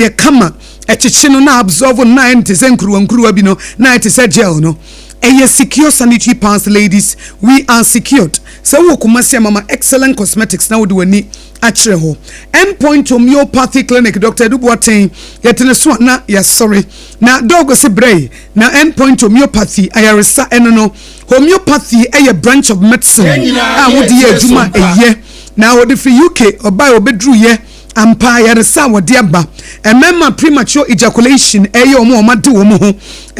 Yɛ kama, ɛkyekye no na absorb no na ayɛ no te sɛ nkuruwa nkuruwa bi no na ayɛ te sɛ gel no. Ɛyɛ secure sanitary pads ladies, we are secured. Sɛ wowɔ Kumasi a mama Excellent Cosmetics na wode w'ani akyerɛ hɔ. End Point Homeopathy Clinic, Doctor Adu Boateng, yɛte ne so a na yɛasɔre. Na Dɔg se brɛ na End Point Homeopathy ayaresa ɛno no. Homeopathy ɛyɛ branch of medicine a wode yɛ adwuma a ɛyɛ. Na wɔde firi UK ɔbae ɔbɛduruyɛ. Ampa, ayaresa a wɔde aba mmarima premature ejaculation ɛyɛ wɔn a wɔade wɔn ho,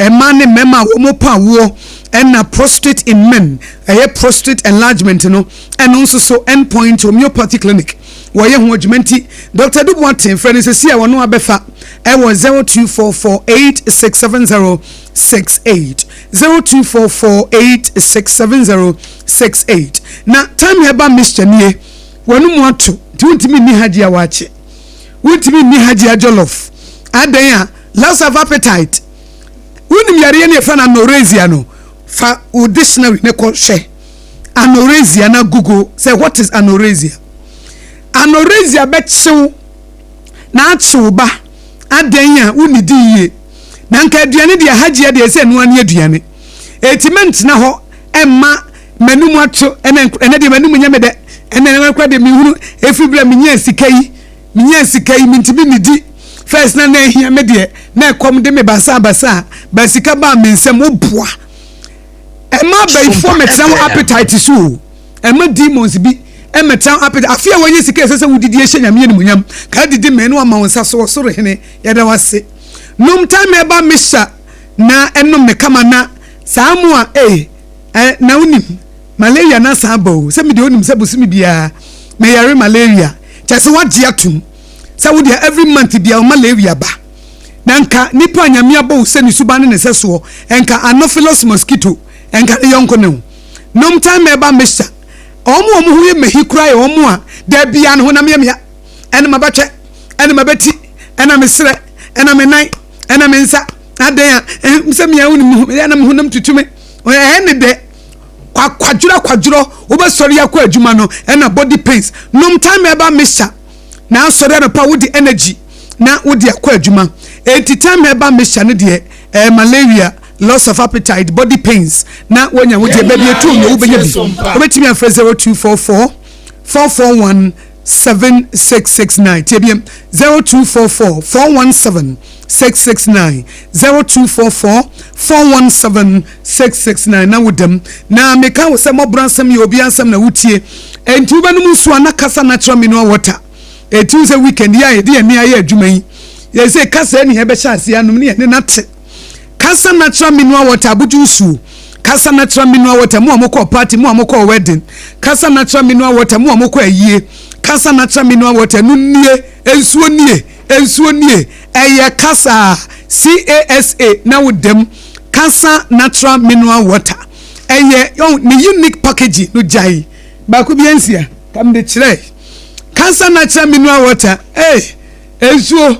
mmaa ne mmarima a wɔpɛ awoɔ, ɛna prostate in men, ɛyɛ prostate enlargement no, ɛno nso so End Point Homeopathy Clinic wɔyɛ ho adwuma nti Dr. Adu Boateng frɛ no sɛsi a wɔno abɛfa ɛwɔ 0244867068, 0244867068. Na Time Herbal Mixture nie. W'anomu ato nti wontumi nni Hajia waakye, wontumi nni Hajia jollof. Adɛn a? Loss of appetite. Wonim yareɛ no yɛfrɛ no anorexia no? Fa wo dictionary no kɔ hwɛ anorexia na google sɛ what is anorexia. Anorexia bɛkyew na akyew ba. Adɛn a wonnidi yie? Na nka aduane deɛ Hajia deɛ sɛ ɛnoa ne aduane. Eti mɛntena hɔ ɛmma m'anum ato ɛnɛ ɛnɛ deɛ m'anum nyɛ me dɛ ɛnɛ ɛnɛ kora deɛ mehunu efiri bere a menyaa sika yi menyaa sika yi mentumi nidi first na na ehia me deɛ na ɛkɔm de me basaa basaa ba sika baa me nsam woboa ɛma abayifoɔ mɛtena ho appetite so o ɛma demons bi ɛmɛtena ho appetite afi a wɔnyɛ sika ɛsɛ sɛ wodidi ɛhyɛ Nyame animuonyam kaa didi mɛ no ama wo nsa so ɔsoro hene yɛda wase nom time ɛba mixture na ɛnom ne kama na saa mo a ee Eh, na wonim, malaria no asan aba o. Sɛ me deɛ wonim sɛ bosome biara meyare malaria. Kyerɛ sɛ woagye atom sɛ wo deɛ every month biara wo malaria ba. Na nka nipa a Nyame abɔ wo sɛ ne suban ne ne sɛsoɔ, nka anopheles mosquito, nka ne yɔnko ne wo. Nom time ɛba mixture. Wɔn a wɔn ho yɛ mahi koraa yɛ wɔn a da biara ne honam yɛ mea. Ɛna mabatwɛ, ɛna mabati, ɛna me serɛ, ɛna me nan, ɛna me nsa. Adɛn a, eh, sɛ mea wonim me ho, ɛna me honam tutu me. Ɛhɛ ne dɛ kwadworɔ akwadworɔ wobɛsɔre akɔ adwuma no ɛna body pains nom time herbal mixture na asɔre anɔpa wode energy na wode akɔ adwuma enti time herbal mixture no deɛ ɛɛ malaria, loss of appetite, body pains na wonya wo deɛ baabi etu no wobɛnya bi. Wobɛtumi afrɛ 0244 441 7669. Tie biam, 0244 417 669, 0244 417 669 na wo dam. Na meka wo sɛ mmɔborɔ asɛm yɛ obi asɛm na wotie. Enti wobɛnom nsuo a na kasa natural mineral water. Enti wo sɛ weekend yi a yɛde yɛn ani ayɛ adwuma yi, yɛsɛ kasa ne yɛbɛhyɛ aseɛ anom ne yɛne nate. Kasa natural mineral water abodwo nsuo. Kasa natural mineral water mu a mokɔɔ party, mu a mokɔɔ wedding. Kasa natural mineral water mu a mokɔ ayie. Kasa natural mineral water no nie, nsuo nie, nsuo nie. Ɛyɛ kasa, CASA na wo dam. Kasa natural mineral water ɛyɛ yɔn ne unique packaging no gyae baako bi ansia kam de kyerɛ Kasa natural mineral water. Ee, nsuo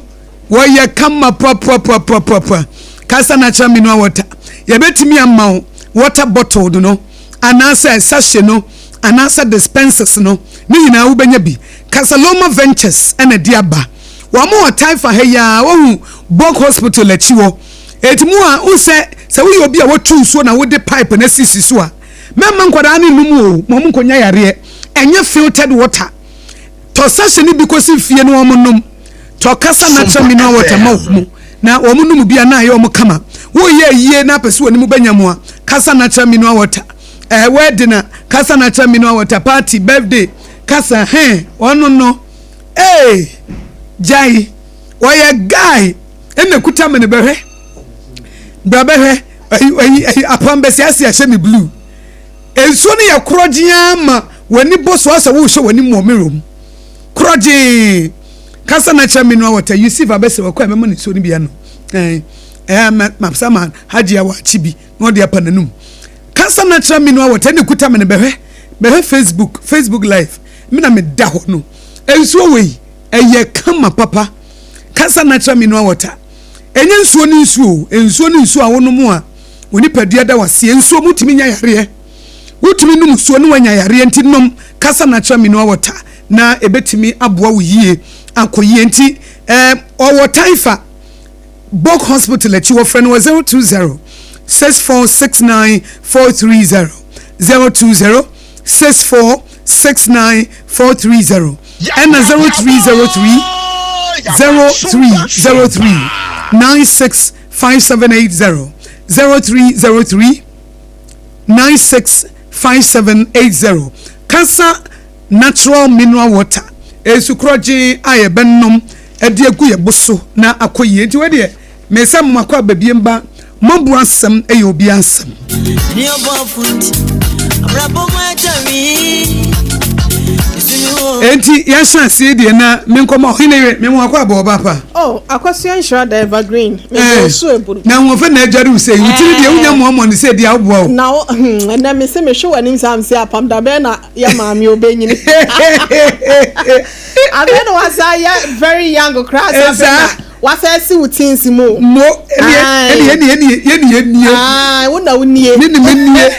wɔyɛ kama puapuapuapuapua. Kasa natural mineral water, yɛbɛtumi ama wo water bottle no anaasɛ sachet no anaasɛ dispensers no ne nyinaa wobɛnya bi. Casaloma Ventures ɛna de aba. Wɔn wɔ Taifa ha yi a wɔhu Bog Hospital akyi hɔ. Eti mu a wosɛ sɛ woyɛ obi a wɔtu nsuo na wode pipe na sisi so a, mɛma nkwadaa no nnom o, ma wɔn nkɔnya yareɛ. Ɛnyɛ filtered water. Tɔ sachet no bi kɔsi fie na wɔn nom. Tɔ Kasa natural mineral water ma wɔn na wɔn nom bi a na ayɛ wɔn kama. Woyɛ yie na apɛ sɛ wɔn anim bɛnya mu a, Kasa natural mineral water. Ɛɛ wedding a, Kasa natural mineral water. Party, birthday, kasa hɛn ɔno no. Ee, gyae. Ɔyɛ guy ɛna kuta me no bɛhwɛ. Bra bɛhwɛ. Ayi ayi ayi apam bɛsi ase ahyɛ me blue. Nsuo no yɛ korɔgyee ara ma w'ani bɔ so asɛ wohwɛ w'anim wɔ mirror mu. Korɔgyee. Kasa natural mineral water. Yusuf abɛsɛ wakɔ a mɛma no nsuo no bi anom. Ɛɛ ɛɛ ma ma sa ma Hajia wakye bi na ɔde apa n'anum. Kasa natural mineral water ɛna kuta me no bɛhwɛ. Bɛhwɛ Facebook, Facebook live. Me na meda hɔ no. Nsuo wei ɛyɛ kama papa. Kasa natural mineral water. Ɛnyɛ nsuo ne nsuo o. Nsuo ne nsuo a wonom a wo nipadua da waseɛ. Nsuo mu tumi nya yareɛ. Wotumi nom nsuo ne wanya yareɛ nti nom Kasa natural mineral water na ɛbɛtumi aboa wo yie akɔ yie. Nti Ɛɛ ɔwɔ Taifa Bok Hospital akyi wɔfrɛ no wɔ 020 6469 430 020 6469 430 ɛna 0303 0303 965780 0303 965780 Kasa Natural mineral water, nsu korɔgyenn a yɛbɛnom de agu yɛn bo so na akɔ yie. Nti wei deɛ, me sɛ mmakɔ aba biem ba, moabu asɛm yɛ obiara asɛm. Enti yɛnhyɛ aseɛ deɛ na menkɔma ɔhene yere mema wakɔ abɔ ɔba pa. Oh, akɔsua nhyira da evergreen. Me bo so eburu. Na ahoɔfɛ na adware wo sɛ yi. Wo tiri deɛ wonya mmoamoa no sɛ di a woboa o. Na wo, hmm, ɛnɛ me se mehwe w'anim saa me se apam da bɛn na yɛ maame obenyini. Afei na wasa yɛ very young koraa sa afei na wasa asi wo teens mu. Mo, ɛne ɛne ɛne ɛne yɛne yɛ nie. Ah, wo na wo nie. Me ne me nie.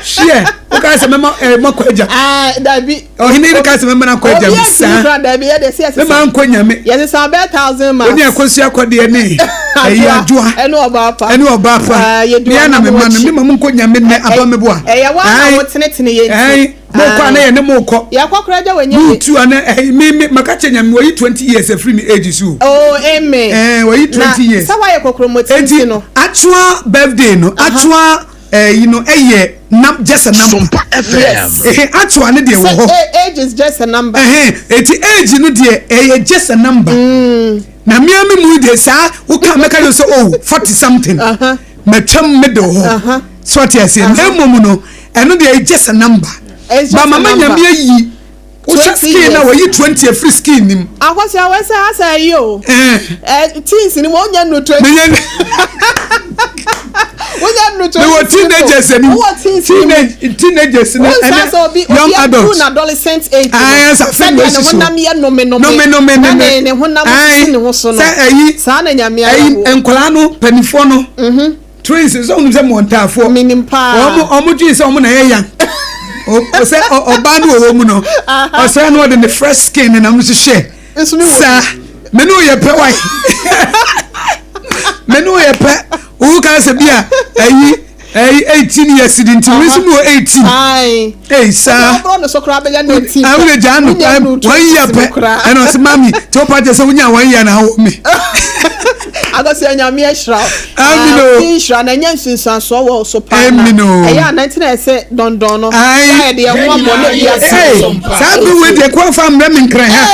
Hyeɛ, wo ka sɛ mɛma ɛɛ makɔ agya. Ah, dabi. Ɔhene no ka sɛ mɛma no akɔ agya mi saa. Obi dabi yɛ de sɛ yɛsesa. Mɛma nkɔ nyame. Yɛsesa bɛɛ thousand miles. Oni akosua kɔdeɛ ne ɛyi adwoa. Ɛne ɔbaa pa. Ɛne ɔbaa pa. Yɛdi wɔn na mema no mema mo nkɔ nyame nnɛ aba meboa. Ɛyɛ wɔn na wɔtenetene yɛn ti. Mo kɔ ana yɛ ne mo kɔ. Yɛkɔ kora gya wɔnyɛ yie. Mo tu ana ɛyi mi mi maka kyɛ nyame wɔyi 20 years afiri mi age so. Oh amen. Ɛɛ wɔyi 20 years. Na sɛ wɔayɛ kokromoti nti no. Eti actual birthday no actual. Ɛyi no ɛyɛ nam just a number. Sompa FM. Yes. Ehe actual ne deɛ wɔ hɔ. Sɛ age is just a number. Ɛhɛn eti age no deɛ ɛyɛ just a number. Mm. Na mmea mi mu deɛ saa woka mɛka yɛ sɛ oh 40 something. Uh -huh. Mɛtwam middle hɔ. Uh -huh. So ɔte aseɛ. Na mmom no ɛno deɛ ɛyɛ just a number. It's just Ba a mama number. nyame ayi. Wohwɛ skin na wɔyi 20 afiri skin nim. Akɔsi awɔ sɛ asa ayi o. Ɛ teens ni mo nya nu 20. Menya Wonya nu 20. Mewɔ teenagers ani. Wowɔ teens ni. Teenage teenagers ni. Wonsa sɛ obi obi adu na adolescent age. Ayi sa fɛn bɛ sisi o. Sɛ ne honam yɛ nome nome. Nome nome nome. Na ne honam sisi ne ho so no. Sɛ ɛyi. Saa na nyame ayɛ wo. Ɛyi nkɔla no panifoɔ no. Twins sɛ wɔn sɛ mɔntaafoɔ. Menim paa. Wɔn wɔn dwen sɛ wɔn na ɛyɛ yan. Sɛ ɔbaa no wɔ wɔn mu no. Ɔsɛ no ɔde ne fresh skin nenam nso hyɛ. Saa me ne oyɛ pɛ wae. Me ne oyɛ pɛ. Owu kan sɛ bi a ɛyi ɛyi 18 years di nti mi nso mi wɔ 18. Ɛyi saa. Ɔbɔ ne so koraa bɛyɛ 19. Awo de gya no one year pɛ ɛna ɔsɛ mami tí o pa kyɛ sɛ wonya one year na awɔ mi. Akɔsi anyame ahyira wo. Amen o. Afi nhyira na ɛnyɛ nsunsuansoɔ wɔ so paa na. Amen o. Ɛyɛ a 19 na ɛsɛ dɔndɔn no. Ayi. Sɛ yɛde ɛho abɔ na ebi ase. Ee saa bi wei deɛ kɔ fa mbrɛ mi nkran ha.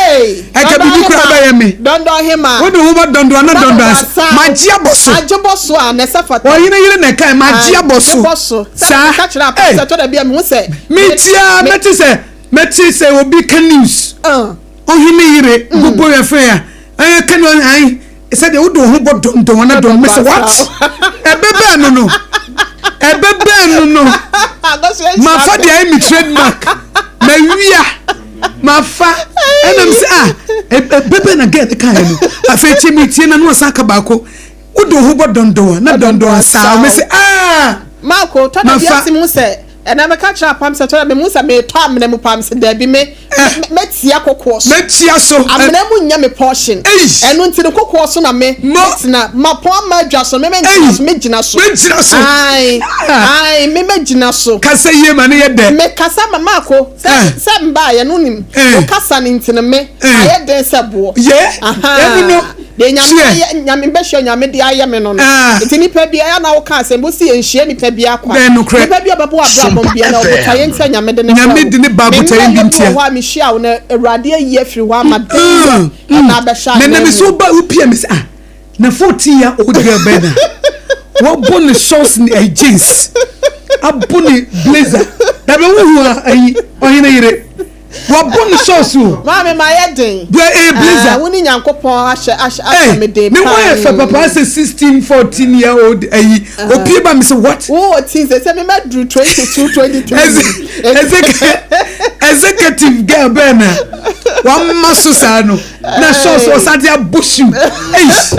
Ɛka bibi kura bɛyɛ mi. Dɔndɔn hema. Wo de wo bɔ dɔndɔn na dɔndɔn ase. Ma gye abɔ so. Agye bɔ so a na ɛsɛ fata. Ɔyere yere na ɛka ma gye abɔ so. Gye bɔ so. Saa. Sɛ ka kyerɛ apɛ sɛ tɔ da bi a mi ho sɛ. Mi tia mɛte sɛ mɛte sɛ obi ka news. Ɔhene yere gbogbo yɛ fɛ ya. Ɛyɛ ka news ayi sɛdeɛ wode wo ho bɔ dɔndɔn na dɔn mɛsɛ what ɛbɛ bɛɛ no no ɛbɛ bɛɛ no no mafa deɛ ayɛ me trademark mawia mafa ɛnam sɛ ah ɛbɛ bɛɛ na gɛɛ ne kaeɛ no afei tie metie na ne ɔsan ka baako wode wo ho bɔ dɔndɔn na dɔndɔn saa mɛsɛ ah Marco tɔ da bi ase mu sɛ ɛna mɛka kyerɛ apam sɛ tɔ da bi mu sɛ metɔ amena mu pam sɛ dabi me mɛtia kokoɔ so mɛtia so amena mu nyɛ me portion ɛno nti no kokoɔ so na me mɛtena mapɔn ama adwa so me mɛgyina so mɛgyina so mɛgyina so ae ae me mɛgyina so kasa yie ma ne yɛ dɛ me kasa ma maako sɛ sɛ mbaa yɛ no nim wo kasa no nti no me ayɛ den sɛ boɔ yɛ ɛno no Deɛ Nyame ayɛ, Nyame bɛhyɛ Nyame de ayɛ me no no. Nti nipa bi ɛyɛ na woka asɛm bi wosi yɛnhyia nipa bi akwa. Nipa bi a ɔbɛbɔ w'abrabɔ mu biara ɔbotaeɛ nti a Nyame de ne brɛ wo. Nyame de ne ba botaeɛ bi ntia. Me mmerɛ yɛ bi wɔ hɔ a mehyia wo na Awurade ayi afiri hɔ ama den yɛ ɛna abɛhyɛ anan mu. Mɛnɛ me so ba wopia me sɛ ah na 14 year old girl bɛn na wɔbɔ ne shorts ne ɛyi jeans abɔ ne blazer na bɛ wohu a ɛyi ɔhene yere. Wabɔ ne sɔɔso o. Maame ma yɛ den. Bɛ ee blazer. Ah, wo ne Nyankopɔn ahyɛ ahyɛ ahyɛ me den paa. Ne ho yɛ fɛ papa sɛ 16, 14 year old ayi. Opie ba me sɛ what? Wo wɔ teen sɛ sɛ me ma duru 22, 23. Executive girl bɛɛ na wama so saa no. Na sɔɔso ɔsan de abɔ shoe. Eish.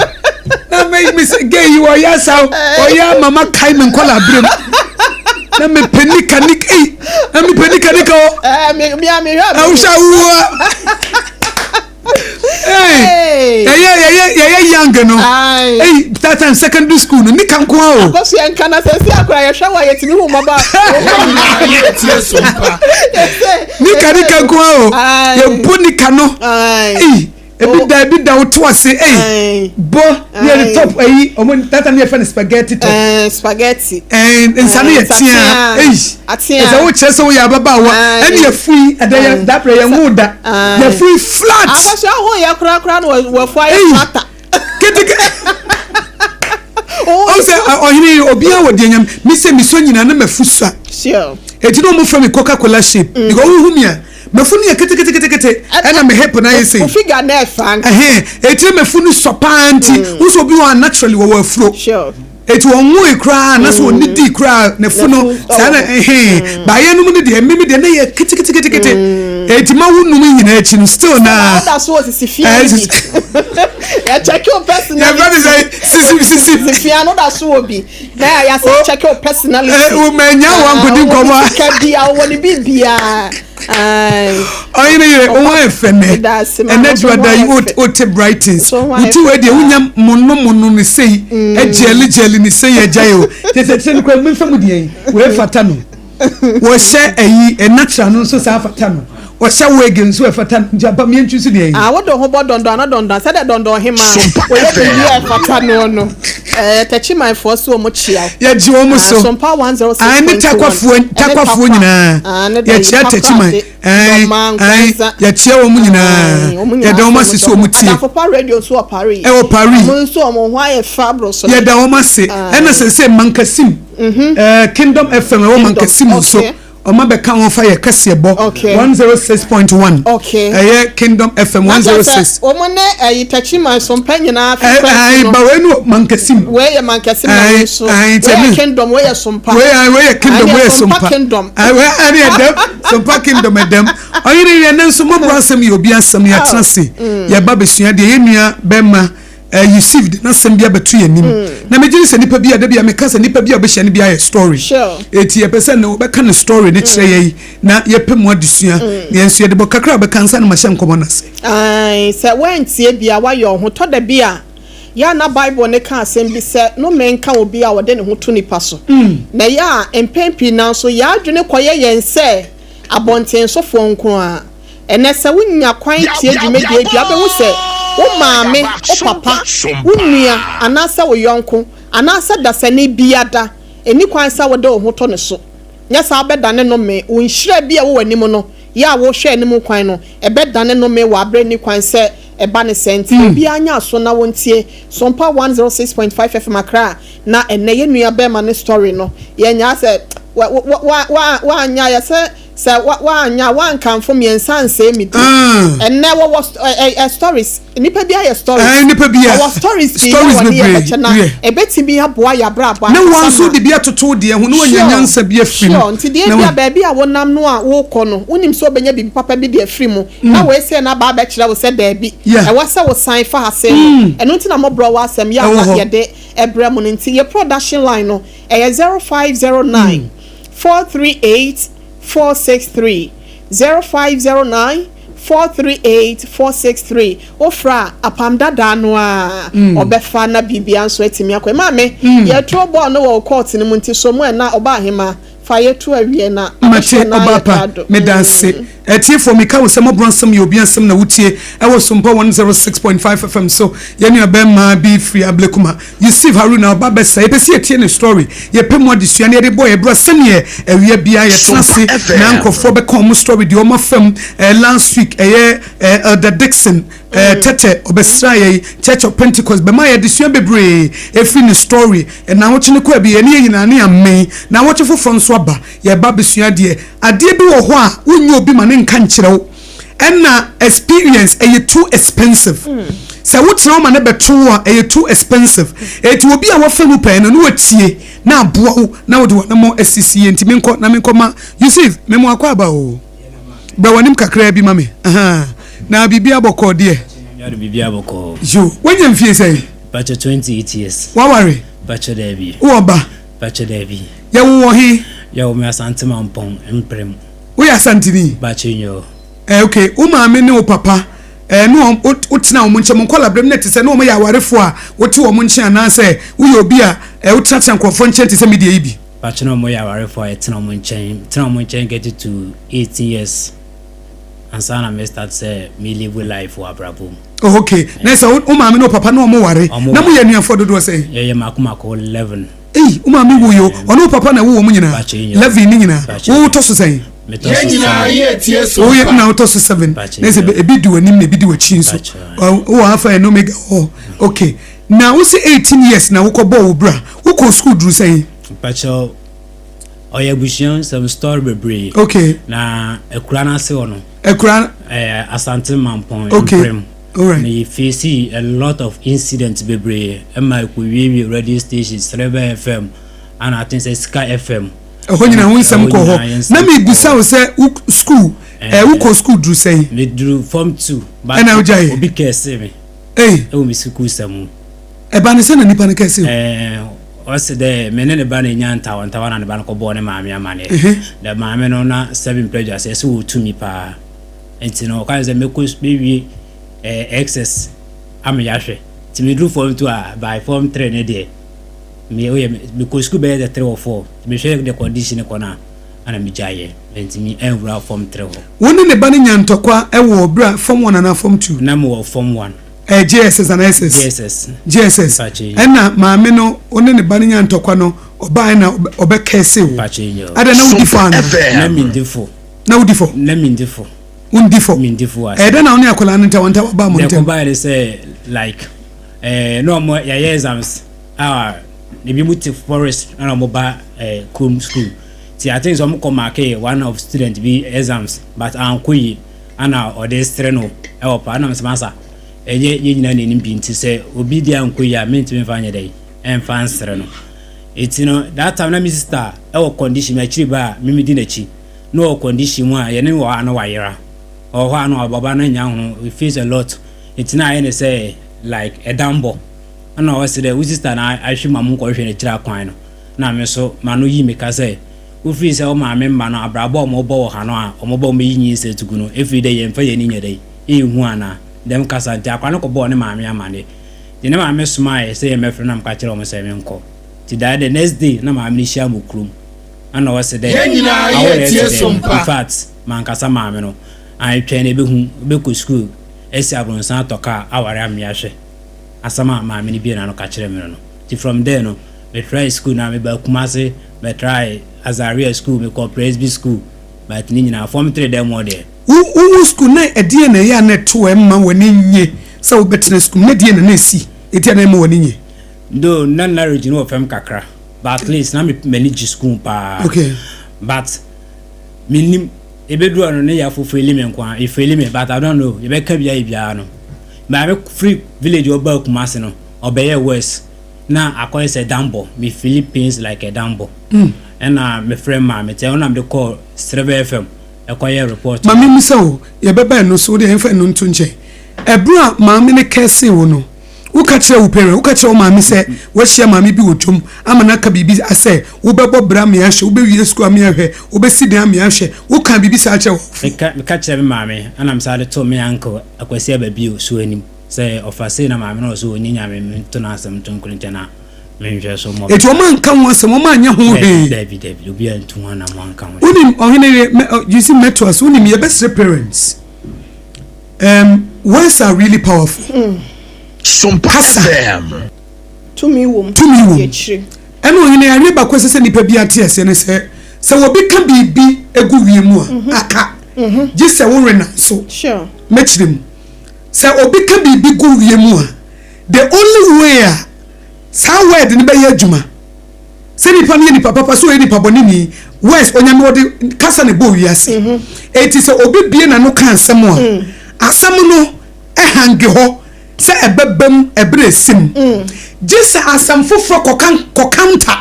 Na me me sɛ girl yi ɔyɛ saa ɔyɛ mama kae me nkɔla abere mu. Na me pɛ nika nika ei. Na me pɛ nika nika o. Eh, me me me hwɛ. Awusa wuwa. Hey! Yɛyɛ yɛyɛ yɛyɛ young no. Hey, that time secondary school no nika nko ara o. Akɔso yɛn nka na sɛ si akora yɛhwɛ wa yɛtumi hu mmɔbɔ. Nika nika nko ara o. Yɛbu nika no. Hey, ebi da ebi da woto ase. Hey, bɔ ne yɛ top ayi ɔmo that time yɛ fɛ no spaghetti top. Spaghetti. Ɛɛ nsa no yɛ tea. Hey, ɛsɛ wo kyerɛ sɛ woyɛ ababaawa ɛne yɛfui ɛdɛ yɛ dabrɛ yɛn ho da yɛfui flat. Akɔsɔ aho yɛ korakora no wɔfu ayɛ flata. Keteke. Ɔn sɛ ɔhene yi obiara wɔ deɛ nyam mi sɛ mi sɔ nyinaa na mafu sua. Eti na wɔn fɛ mi coca cola shape because wohu mi a mafu no yɛ keteketekete ɛna me hip na ayɛ sei. Ofiga na ɛfa. Ɛhɛn eti na mafu no sɔ paa nti wosɔ obi wɔ a naturally wɔwɔ afuro. Eti ɔnwoe koraa anaasɛ mm. ɔnidii koraa n'afu no saa na ɛhɛn mm. baayɛ no mu no deɛ mmemme deɛ ne yɛ keteketekete mm. eti ma wo num nyinaa akyi no still na. ɔda so wɔ sisi fia bi yɛkyɛke o personality. Yɛfɛ ne sɛ sisi sisi. Sisi fia no da so wɔ bi na yɛasɛ kyɛke o personality. Ɛ o mɛ nya wa nkodi nkɔmɔ. Ɔwɔ sika bi a ɔwɔ ne bi biara. Ɔyere yere wo ho ayɛ fɛ nɛ ɛnɛ dwada yi wote brightens wote wei deɛ wonya mono mono ne sei ɛgyɛli gyɛli ne sei agya yi o kyɛ sɛ kyerɛ no kora memfa mu deɛ yi wei fata no wɔhyɛ ayi natural no nso saa fata no wɔhyɛ wig nso ɛfata no nti apa miɛntwi so deɛ yi. Ah wode ho bɔ dɔndɔn ana dɔndɔn sɛdeɛ dɔndɔn hema wɔyɛ biribi a ɛfata no no ɛɛ tɛkyimanfoɔ so wɔn kyia wo. Yɛgye wɔn so. Sompa 106.1. Ae ne takwafoɔ takwafoɔ nyinaa. Yɛkyia tɛkyiman. Ae ae yɛkyia wɔn nyinaa. Yɛda wɔn ase sɛ wɔn tie. Adafopa radio nso wɔ Paris. Ɛwɔ Paris. Wɔn nso wɔn ho ayɛ fɛ aboro so. Yɛda wɔn ase. Ɛna sɛ sɛ Mankasim. Kingdom FM ɛwɔ Mankasim nso. Ɔma bɛka ho fa yɛ kaseɛbɔ 106.1 ɛyɛ Kingdom FM 106. Wɔn ne ɛyi Techiman so mpɛ nyinaa frequency no. Ba wei no Mankasim. Wei yɛ Mankasim na wei nso. Wei yɛ Kingdom wei yɛ Sompa. Wei wei yɛ Kingdom wei yɛ Sompa. Kingdom. Wei ɛne ɛdɛm Sompa Kingdom ɛdɛm. Ɔyere yɛ ne nso mɔbɔ asɛm yɛ obi asɛm yɛ atena se yɛ ba besua deɛ yɛ nua bɛma. Eh, Yusuf de n'asɛm bi abɛto yɛn anim. Mm. Na megye di sɛ nipa bi a da bi a meka sɛ nipa bi a ɔbɛhyia no bi ayɛ story. Sure. Eti yɛpɛ sɛ no ɔbɛka ne story ne kyerɛ mm. yɛn na yɛpɛ mu adesua. Mm. Na yɛn nso yɛde bɔ kakra a ɔbɛka nsa na mahyɛ nkɔmɔ no ase. Ae, sɛ woantie bi a woayɛ ɔho. Tɔ da bi a, yɛ a na Bible no ka asɛm bi sɛ, Nnome nka obi a ɔde ne ho to nipa so. Na ɛyɛ a, mpɛn pii no ara nso, yɛn adwene kɔyɛ yɛn sɛ abɔntensofoɔ nko ara. Ɛnnɛ, sɛ wunya kwan tie dwumadie bi a, wobɛhu sɛ wo maame, wo papa, wo nua, anaasɛ wo yɔnko, anaasɛ dasani biada nni kwan sɛ wode wo ho to ne so. Nyɛ saa a, wobɛdane nnome. Wo nhyira bi a ɛwɔ w'anim no, yɛ a worehwɛ anim kwan no, ɛbɛdane nnome wɔ aberɛ a ɛnni kwan sɛ ɛba ne saa nti. Obiara nyɛ aso na wɔntie Sompa 106.5 FM Accra na ɛnnɛ yɛn nua bɛrima no story no, yɛnyaa sɛ wa wa wa wa woanyɛ ayɛ sɛ Sɛ wa wanyɛ a wankamfo me nsa ansɛe me din. Ɛnnɛ wɔwɔ ɛ ɛ stories nnipa bi ayɛ stories. Ɛɛ nnipa bi a Wɔwɔ stories pii a stories wɔde yɛ bebree bɛkyɛ na yɛ. ɛbɛtumi aboa yɛn abrabɔ Ne wɔn ankasa nso ma. de bi atoto wo deɛ ho na wɔanya Sure, nyansa bi afiri mu. sure. Nti deɛ Na ebia wɔn. baabi a wonam no a worekɔ no wonim sɛ wobɛnya biribi papa bi de afiri mu na wei sei no aba abɛkyerɛ wo sɛ daabi Yeah. ɛwɔ sɛ wosan fa ha sei no. Ɛno nti na mmɔborɔ wɔ asɛm yɛ a Ɛwɔ na hɔ. yɛde brɛ mo no nti yɛ production line no ɛyɛ 0509 438 463 0509 438 463 Wofrɛ a, apam dadaa no ara ɔbɛfa na biribiara nso atumi akɔ. Maame, yɛtoo bɔɔl no wɔ wo court no mu nti so mu ɛ na Ɔbaahemaa fa yɛto awie na Mate, abɛhyɛ na ayɛ Ɔbaapa, krado. meda ase. Atiefoɔ, meka wo sɛ mmɔborɔ nsɛm yɛ obi asɛm na wotie ɛwɔ Sompa 106.5 FM so. Yɛn nua bɛɛma bi firi Ablekuma, Yusuf Haruna, ɔba bɛsa. Yɛpɛ sɛ yɛtie ne story, yɛpɛ mu adesua na yɛde bɔ yɛn bra sɛdeɛ awia biara yɛtena ase na nkorɔfoɔ bɛka wɔn story deɛ wɔn afa mu. Eh, last week ɛyɛ eh, Elder Dickson eh, Tɛtɛ ɔbɛsraa yɛn Church of Pentecost bɛma yɛ adesua bebree ɛfiri ne story. Nnawɔtwe no kɔ awieɛ ne yɛn nyinaa ne amen. Nnawɔtwe foforɔ nso aba, yɛreba abɛsua adeɛ. Adeɛ bi wɔ hɔ a wonyɛ obi ma ne nka nkyerɛ wo. Ɛna experience ɛyɛ too expensive. Sɛ wotena hɔ ma no bɛto wo a ɛyɛ too expensive. Eti obi a wafa mu pɛn no na watie na aboa wo na wode w'anamɔ asisi yie. Nti menkɔ na menkɔ ma Yusuf me mo akɔ aba o. Brɛ w'anim kakraa bi ma me. Ahaa. Na biribiara bɔkɔɔ deɛ? Biribiara bɔkɔɔ. Yo, wanya mfie sɛn? Pakyɛ 28 years. Waware? Pakyɛ daabi. Wowɔ ba? Pakyɛ daabi. Yɛwo wɔ he? Yɛwo me Asante Mampong, Mprem. Woyɛ Asanteni? Pakyɛ nyoo. Eh, okay. Wo maame ne wo papa Ɛɛ ne wɔn wotena wɔn nkyɛn, mo nkɔlaberem na ɛte sɛ ne wɔn yɛ awarefoɔ a wote wɔn nkyɛn anaasɛ woyɛ obi a ɛɛ wotenatena nkurɔfoɔ nkyɛn te sɛ me deɛ yi bi? Mpakyɛ na wɔyɛ awarefoɔ a yɛtena wɔn nkyɛn, metena wɔn nkyɛn getting to 18 years ansa na me start sɛ me live life wɔ abrabɔ mu. Oh, okay. Na sɛ wo maame ne wo papa ne wɔn ware, na moyɛ anuafoɔ dodoɔ sɛn? Yɛyɛ mako mako 11. Ei, wo maame wui o, ɔne wo papa na ɛwo wɔn nyinaa, 11 ne nyinaa, wo wotɔ so sɛn? Yɛn nyinaa yɛ tie so mpa. Woyɛ na wotɔ so 7, na sɛ ebi di w'anim na ebi di w'akyi nso. Wowɔ Alpha and Omega hɔ. Okay. Na wo sɛ 18 years na wokɔ bɔɔ wo bra, wokɔ school duru sɛn? Mpakyɛw, ɔyɛ abusua nsɛm story bebree. Okay. Na akura no ase hɔ no. Akura. Ɛɛ Asante Mampɔn. Okay. Mprem. Alright. Me face a lot of incidents bebree ɛma ɛkɔwiewie radio station Srɛbɛ FM ana I think sɛ Sika FM. Ɛhɔ nyinaa wo nsɛm kɔ hɔ. Na mebisa wo sɛ wo school ɛɛ wokɔ school duru sɛn? Meduru form 2. Ɛna wogyaeɛ? Obi kɛse me. Ei. Ɛwɔ me sukuu sɛm mu. Ɛba ne sɛ na nipa no kɛse o. Ɛɛ ɔse dɛ me ne ne ba no nya ntawantawa na ne ba no kɔbɔɔ ne maame amaneɛ. Dɛ maame no na sɛbi mprɛdwa sɛ ɛsɛ wɔ tumi paa. Nti no ɔka sɛ mɛkɔ mɛwie ɛɛ XS ama yɛahwɛ. Nti meduru form 2 a by form 3 ne deɛ me oyɛ mekɔ sukuu bɛyɛ sɛ 3 or 4. Mehwɛ the condition kɔ no a ana megyaeɛ. Mantumi anwura form 3 hɔ. Wo ne ne ba no nya ntɔkwa wɔ berɛ a form 1 anaa form 2? Na mewɔ form 1. Ɛyɛ JSS anaa SS? JSS. JSS. Ɛna maame no wo ne ne ba no nya ntɔkwa no ɔbaeɛ na ɔbɛkɛse wo. Adɛn na wodi fɔ anaa? Na mendi fɔ. Na wodi fɔ? Na mendi fɔ. Wondi fɔ? Mendi fɔ ase. Ɛyɛ dɛn na wo ne akwadaa no ntawantawa baa mo ntam? Deɛ ɛkɔbaeɛ ne sɛ like ɛɛ na wɔn yɛayɛ exams a ebi mu te forest ɛna wɔn ba ɛɛ kurom school ti I think sɛ wɔn kɔ marke one of student bi exams but ankɔ yie ɛna ɔde sere no ɛwɔ pa ɛna mesɛ masa ɛnyɛ yɛn nyinaa na ɛnim bi nti sɛ obi deɛ ankɔ yie a mentumi mfa nyɛ dɛn ɛmfa nsere no eti no that time na me sister ɛwɔ condition mu akyiri ba a mimi di n'akyi na ɔwɔ condition mu a yɛne wɔ hɔ a na wayera ɔwɔ hɔ a na ɔbaba no nya ho we face a lot nti na ayɛ ne sɛ like ɛdanbɔ ɛna ɔse dɛ wo sister na ahwe ma mo nkɔhwehwɛ n'akyiri akwan no na me so m'ano yi me ka sɛ wofiri sɛ wo maame mma no abrabɔ a wɔbɔ wɔ ha no a wɔbɔ wɔn bɛyi nyinsɛn to gu no ɛfiri dɛ yɛmfa yɛn ani nyɛ dɛ ɛnhu anaa dɛm kasa nti akwadaa no kɔbɔɔ ne maame amaneɛ nti ne maame somaeɛ sɛ yɛmmɛfrɛ na meka kyerɛ wɔn sɛ menkɔ nti daa the next day na maame no hyia mo kurom ɛna ɔse dɛ Yɛn nyinaa awo yɛ na tie ɛte so dɛn mpa. in fact mankasa maame no antwɛn na ɛbɛhu wobɛkɔ school asi abronsan atɔ kaa aware amea hwɛ asɛm a maame no bue n'ano ka kyerɛ me no no nti from there no me try school na meba Kumasi me try Azaria school me kɔ Presby school but ne nyinaa form 3 dɛm hɔ deɛ. Wo wo school na ɛdeɛn na ɛyɛ a na ɛto a ɛmma w'ani nnye sɛ wobɛtena school mu na ɛdeɛn na na ɛsi ɛti a na ɛmma w'ani nnye? Though na knowledge no wɔ fam kakra but at least na me m'ani gye school paa Okay. but mennim ɛbɛduru hɔ no ne yafo faili me nko ara ɛfaili me but I don't know yɛbɛka bi ayɛ biara no maame firi village hɔ baa Kumasi no ɔbɛyɛɛ worse na akɔyɛ sɛ dambɔ me feeli pains like a dambɔ ɛna mefrɛ maame nti ɛno na mede kɔɔ Sereba FM ɛkɔyɛɛ report Ma no. memmisa wo, yɛbɛba ɛno so, wo deɛ yɛmfa ɛno nto nkyɛn. Ɛberɛ a maame no kɛsee wo no, woka kyerɛɛ wo parent, woka kyerɛɛ wo maame sɛ woahyia maame bi wɔ dwam ama no aka biribi asɛ wobɛbɔ bra me ahwɛ, wobɛwie sukuu ame ahwɛ, wobɛsi dan ame ahwɛ, wokaa biribi saa kyerɛɛ w'awofoɔ? Meka meka kyerɛɛ me maame ɛna mesan de too me uncle Akwasi Ababio so anim sɛ ɔfa sei na maame no ɔse ɔnni nyame mento n'asɛm nto nkono nkyɛn na menhwɛ so mmɔ Enti bra. wɔn anka ho asɛm, wɔn anyɛ ho Dabi hwee. dabi dabi obiara antu ho anamɔ anka ho hwee. Wonim ɔhene yere, mɛ, ɔ, you see mɛtoa so, wonim yɛbɛsrɛ parents. Um, words are really powerful. Sompa Kasa. FM. Tumi wom. Tumi wom. Yɛkyiri. Ɛna ɔhene adeɛ baako a ɛsɛ sɛ nipa bi ate aseɛ ne sɛ, sɛ obi ka biribi gu wiem a, aka. Gye sɛ wo renam so. Sure. Mɛkyerɛ mu. Sɛ obi ka biribi gu wiem a, the only way a saa word no bɛyɛ adwuma, sɛ nipa no yɛ nipa papa, sɛ ɔyɛ nipa bɔne ni, words, Onyame ɔde kasa na ɛbɔɔ wiase. Enti sɛ obi bue n'ano ka asɛm a, asɛm no hange hɔ sɛ ɛbɛba mu ɛberɛ a ɛsɛ mu. Gye sɛ asɛm foforɔ kɔka kɔ counter,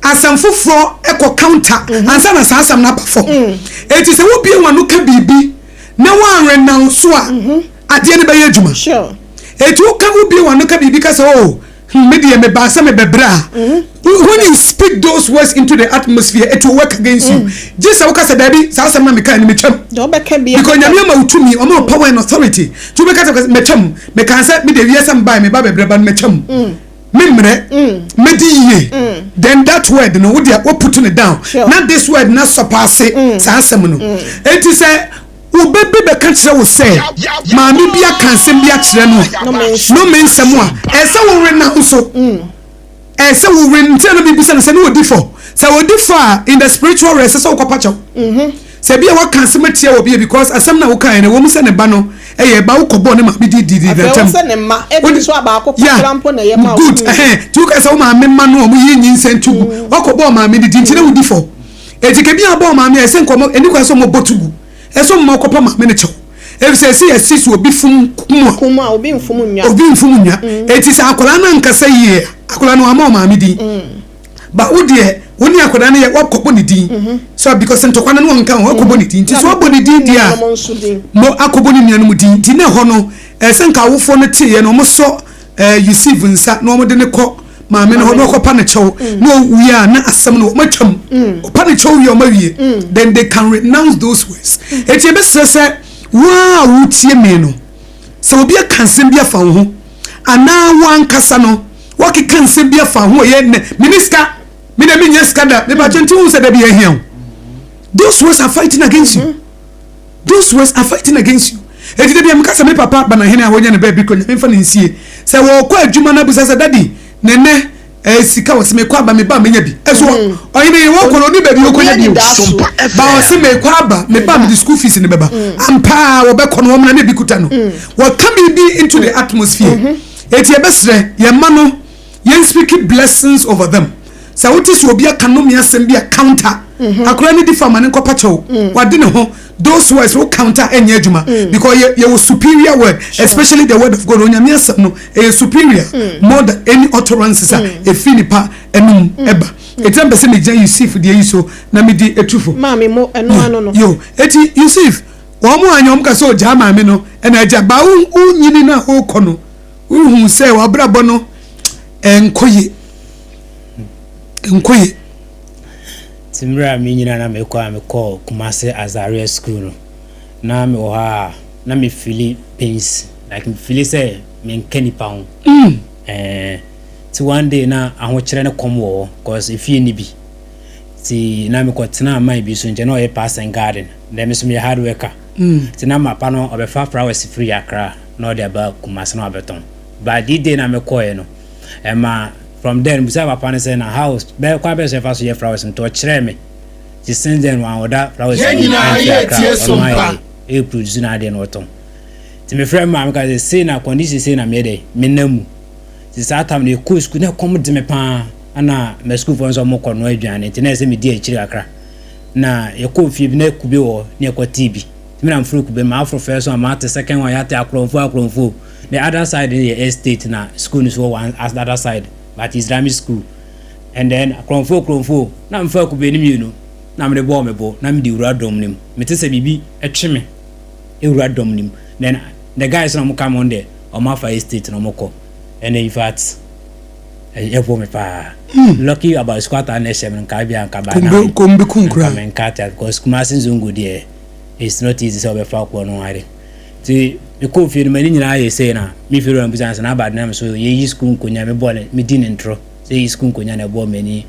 asɛm foforɔ kɔ counter ansa na saa asɛm no aba fam. Enti sɛ wobue w'ano ka biribi na woanrenounce a, adeɛ no bɛyɛ adwuma. Sure. Enti woka wobue w'ano ka biribi ka sɛ, oh, Me deɛ mebaa sɛ mebɛbrɛ a, when you speak those words into the atmosphere, it will work against you. Gye sɛ woka sɛ, daabi, saa asɛm na meka no, metwam. Deɛ wobɛka bia. Because Nyame ama wo tumi, ɔma wo power and authority. Nti wobɛka sɛ, metwam, mekaa sɛ mede wiase mbae, meba bɛbrɛ ba no, metwam. Memmerɛ, mɛdi yie. Then that word no, wode wo put no down. Na this word na surpass saa asɛm no. Enti sɛ wo ba bi bɛka kyerɛ wo sɛ maame bi aka asɛm bi akyerɛ no a, nome nsɛm a, ɛsɛ wo renounce so. Ɛsɛ wo re nti na mebisa no sɛ ne wɔdi fɔ. Sɛ wɔdi fɔ a, in the spiritual realm, ɛsɛ sɛ wokɔpa kyɛw. Sɛ bi a waka asɛm atia wɔ bi because asɛm na wokaeɛ no, ɛwɔ mu sɛ ne ba no ɛyɛ ba, wokɔbɔɔ ne maame di di di Afei n'atɛm. wo sɛ ne mma ebi nso a baako kakra mpo na ɛyɛ ma wo. Good, ɛhɛn. Nti woka sɛ wo maame ma no ɔmo yi nyinsɛn to gu. Wakɔbɔɔ maame ne di nti na wodi fɔ. Eti kebi a bɔɔ maame a, ɛsɛ nkɔmɔ ɛni kwan sɛ ɔmo bɔ to gu. Ɛsɛ ɔmo ma ɔkɔpa maame no kyɛw. Efisɛ ɛsɛ yɛsi so obi fom kum a. Kum a, obi nfom nwa. Obi nfom nwa. Eti sɛ akwadaa no ankasa yie a, akwadaa no wama ɔmaame din. Ba wo deɛ, wo ne akwadaa no yɛ wakɔbɔ ne din. So because ntɔkwa no no ɔnka ho, wakɔbɔ ne din. Nti so wabɔ ne din deɛ a, mo akɔbɔ ne nuanom din. Nti na ɛhɔ no, ɛsɛ nka awofoɔ no teeɛ no, wɔn sɔ Yusuf nsa na wɔn de ne kɔ maame no hɔ na ɔkɔpa ne kyɛw. Na owie a, na asɛm no wɔn atwam. Ɔpa ne kyɛw wie a, wɔn awie. Then they can renounce those words. Eti ebɛsrɛ sɛ wo a wotie me no, sɛ obi aka nsɛm bi afa wo ho, anaa wo ankasa no wakeka nsɛm bi afa ho, ɔyɛ nnɛ mene sika, me na menya sika da, mepakyɛ nti wo sɛ da bi ahia wo. Those words are fighting against you. Those words are fighting against you. Eti da bi a meka sɛ me papa Banahene a wɔnya ne baabi kɔ, Nyame mfa ne nsie, sɛ wɔkɔ adwuma no abusa sɛ, daddy, ne nnɛ sika wɔ sɛ mekɔ aba, meba menya bi. Ɛso ɔhene yɛ wɔkɔ no ɔni baabi ɔkɔnya bi o. Ba ɔse mekɔ aba, meba mede school fees ne bɛba. Ampaa wɔbɛkɔ no, wɔmena ne bi kuta no. Wɔka biribi into the atmosphere. Eti yɛbɛsrɛ yɛn mma no, yɛn speak blessings over them. Sɛ wote sɛ obi aka nnome asɛm bi a, counter. Akwadaa no di fa ma ne nkɔpa kyɛw. Wade ne ho. Those words wo counter ɛnyɛ adwuma because yɛ yɛwɔ superior word, especially the word of God. Onyame asɛm no ɛyɛ superior more than any utterances a ɛfiri nipa ɛnum ɛba. Eti na mpɛ sɛ megyina Yusuf deɛ yi so na medi etufo. Maame mo ɛno ano no. Yo, eti Yusuf, wɔn mo anyɛ wɔn ka sɛ ogyaa maame no ɛna agya ba wo wo nyini no a wokɔ no, wohu sɛ w'abrabɔ no ɛnkɔ yie, ɛnkɔ yie. Nti mmerɛ a menyina na mekɔ a mekɔɔ Kumasi Azaria school no, na mewɔ hɔ a na me feeli pains, like me feeli sɛ menka nipa ho. Nti one day na ahokyerɛ ne kɔm wɔ hɔ cause efie nni bi. Nti na mekɔtenaa man bi so nkyɛn, na ɔyɛ parks and garden, then me nso meyɛ hard worker. Nti na mapa no ɔbɛfa flowers firi Accra na ɔde aba Kumasi na wabɛtɔn. But the day na mekɔeɛ no, ɛma from there no mebisaa papa no sɛ na how bɛyɛ kwan bɛn so ɛfa so yɛ flowers no, nti ɔkyerɛɛ me. Nti since then wan ɔda flowers Yɛn bi nyinaa amfiri yɛ Accra, tie ɔno so ayɛ mpa. dɛ ɛyɛ produce n'adeɛ na ɔtɔn. Nti mefrɛ me maame ka sɛ sei na condition sei na meyɛ dɛ menam mu. Nti saa time no yɛkɔɔ sukuu na ɛkɔm de me paa, ɛna ma sukuufoɔ nso ɔmo kɔ noa aduane nti na ɛsɛ medi akyire kakra. Na yɛkɔɔ fie bi na kube wɔ hɔ na yɛkɔtee bi. Nti me na meforo kube no, maforo first one, mate second one, yɛate akorɔmfoɔ akorɔmfoɔ. The other side no yɛ estate na school no nso wɔ one other side, but Islamic school. And then akorɔmfoɔ akorɔmfoɔ, na mefaa kube no mmienu na mede bɔɔ me bo na mede wura dɔm no mu. Mete sɛ biribi twe me wura dɔm no mu. Then the guys na wɔka me ho no deɛ, wɔafa estate na wɔkɔ. And in fact, ɛbɔ me paa. Lucky about squat a na ɛhyɛ me no, nka ebia nka by now, nka menka ate because Kumasi Nzongo deɛ, it's not easy sɛ wɔbɛfa kɔ no ade. Nti mekɔɔ fie no, m'ani nyinaa yɛ sei na me fie wura no bisa me sɛ na aba na me so yɛyi sukuu nkonnwa, mebɔɔ ne, medi ne ntorɔ sɛ yɛyi sukuu nkonnwa na ɛbɔɔ m'ani.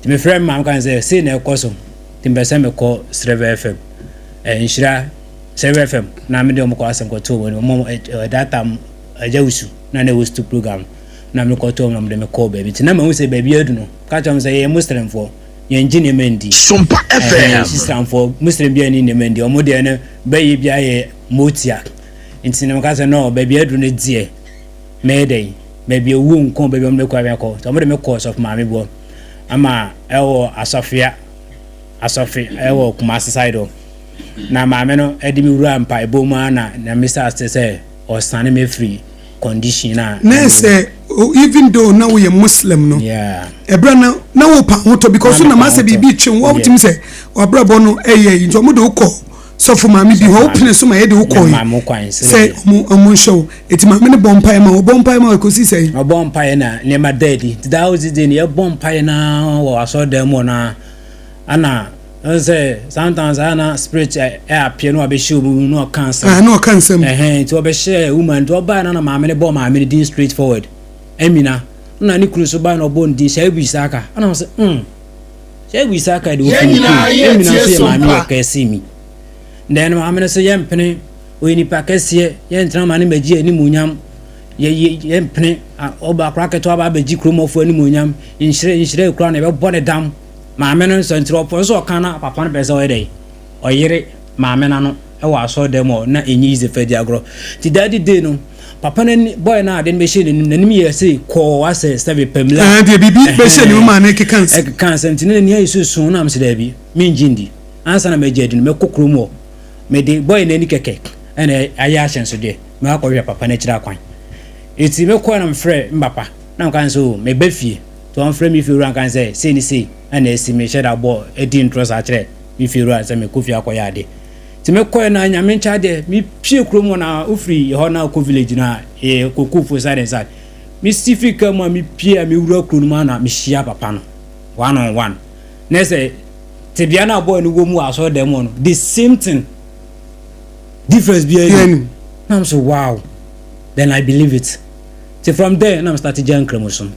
Nti mefrɛɛ me maame ka sɛ sei na ɛkɔ so, nti mepɛ sɛ mekɔ Sereva FM, Nhyira Sereva FM na mede wɔn kɔ asɛm kɔtoo wɔn anim. Wɔn that time Agya Wusu na na ɛwɔ stu program na mekɔtoo wɔn na wɔde me kɔɔ baabi. Nti na mahu sɛ baabi adu no, ka kyerɛ wɔn sɛ yɛyɛ Muslimfoɔ, yɛngye nneɛma ndi. Sompa FM. Islamfoɔ, Muslim biara nni nneɛma ndi, wɔn deɛ no bɛyɛ biara yɛ motia. Nti na meka sɛ no, baabi aduru no deɛ mɛyɛ dɛn? Baabi owuo nko, baabi a wɔde kɔ abɛkɔ. Nti wɔde me kɔɔ Sɔfo Maame bi hɔ ama ɛwɔ Asɔfea, Asɔfe ɛwɔ Kumasi side hɔ. Na maame no de me wura mpaebɔ mu ara na na mesa ase sɛ ɔsane me firi condition a. Na sɛ even though na woyɛ Muslim no, ɛberɛ na na wopa ahotɔ because na ma sɛ biribi twe wo, wotumi sɛ wabrabɔ no ɛyɛ yi nti wɔn de wokɔ. Sɔfo maame bi hɔ, wopene so ma yɛde wo kɔe sɛ ɔmo ɔmo nhyɛ wo. Eti maame no bɔ mpaeɛ ma wo, ɔbɔ mpaeɛ ma wo ekosi sɛn? Ɔbɔ mpaeɛ na nneɛma da adi. Nti daa ɔdzi de no yɛbɔ mpaeɛ na wɔ asɔredan mu hɔ na ana ɔn sɛ sometimes ayɛ na spirit ɛ appear na wabɛhyɛ obi mu na ɔka nsɛm. Ah, na ɔka nsɛm. Ɛhɛn, nti ɔbɛhyɛ woman nti ɔbaeɛ na na maame no bɔ maame no din straight forward. Amina. Na ne kunu nso baeɛ na ɔbɔ ne din Shaibu Isaka. Ɛna ɔsɛ mm. Shaibu Isaka de Yɛn ofi ne nyinaa kurom. yɛ Amina tie nso yɛ so maame mpa. yɛ ɔkɛse mi. Then maame no sɛ yɛmpene ɔyɛ nipa kɛseɛ yɛntena ma ne magye animuonyam yɛ yɛ yɛmpene ɔba akora ketewa ba abɛgye kuromɔfoɔ animuonyam nhyerɛ nhyerɛ kura no yɛbɛbɔ ne dam. Maame no nso nti ɔpɔ nso ɔka na papa no pɛ sɛ ɔyɛ dɛ ɔyere maame no ano wɔ asɔredan mu hɔ na ɛnyɛ easy fa di agorɔ. Nti that day no papa no ani boy no a ade no bɛhyɛ n'anim n'anim yɛ sei kɔɔ asɛ sɛbe pamila. Ɛɛ deɛ biribi bɛhyɛ ne mu maa no keka nsɛm. Ɛkeka nsɛm nti na n'ani ayɛ so suu na mesɛ daabi mengye ndi ansa na magye adi no mɛkɔ kurom hɔ mede boy no ani kɛkɛ ɛna ayɛ ahyɛnsodeɛ mɛkɔ akɔhwehwɛ papa no akyiri akwan. Nti mekɔɛ na mefrɛ me papa na meka ne sɛ o meba fie nti ɔmfrɛ me fiewura nka ne sɛ sei ne sei ɛna asi mehyɛ da bɔ adi ntorɔ saa kyerɛ me fiewura sɛ mekɔ fie akɔyɛ ade. Nti mekɔɛ na Nyame nkyɛ adeɛ mepie kurom hɔ na wofiri hɔ na wokɔ village no a ɛyɛ kokofoɔ side and side. Mesi firi kaa mu a mepie a mewura kuro no mu a na mehyia papa no one on one. Na sɛ tebea no a boy no wɔ mu wɔ asɔre dɛm hɔ no the same thing, difference biara ni. Na I'm so wow, then I believe it. Nti from there na me start gya nkramosom.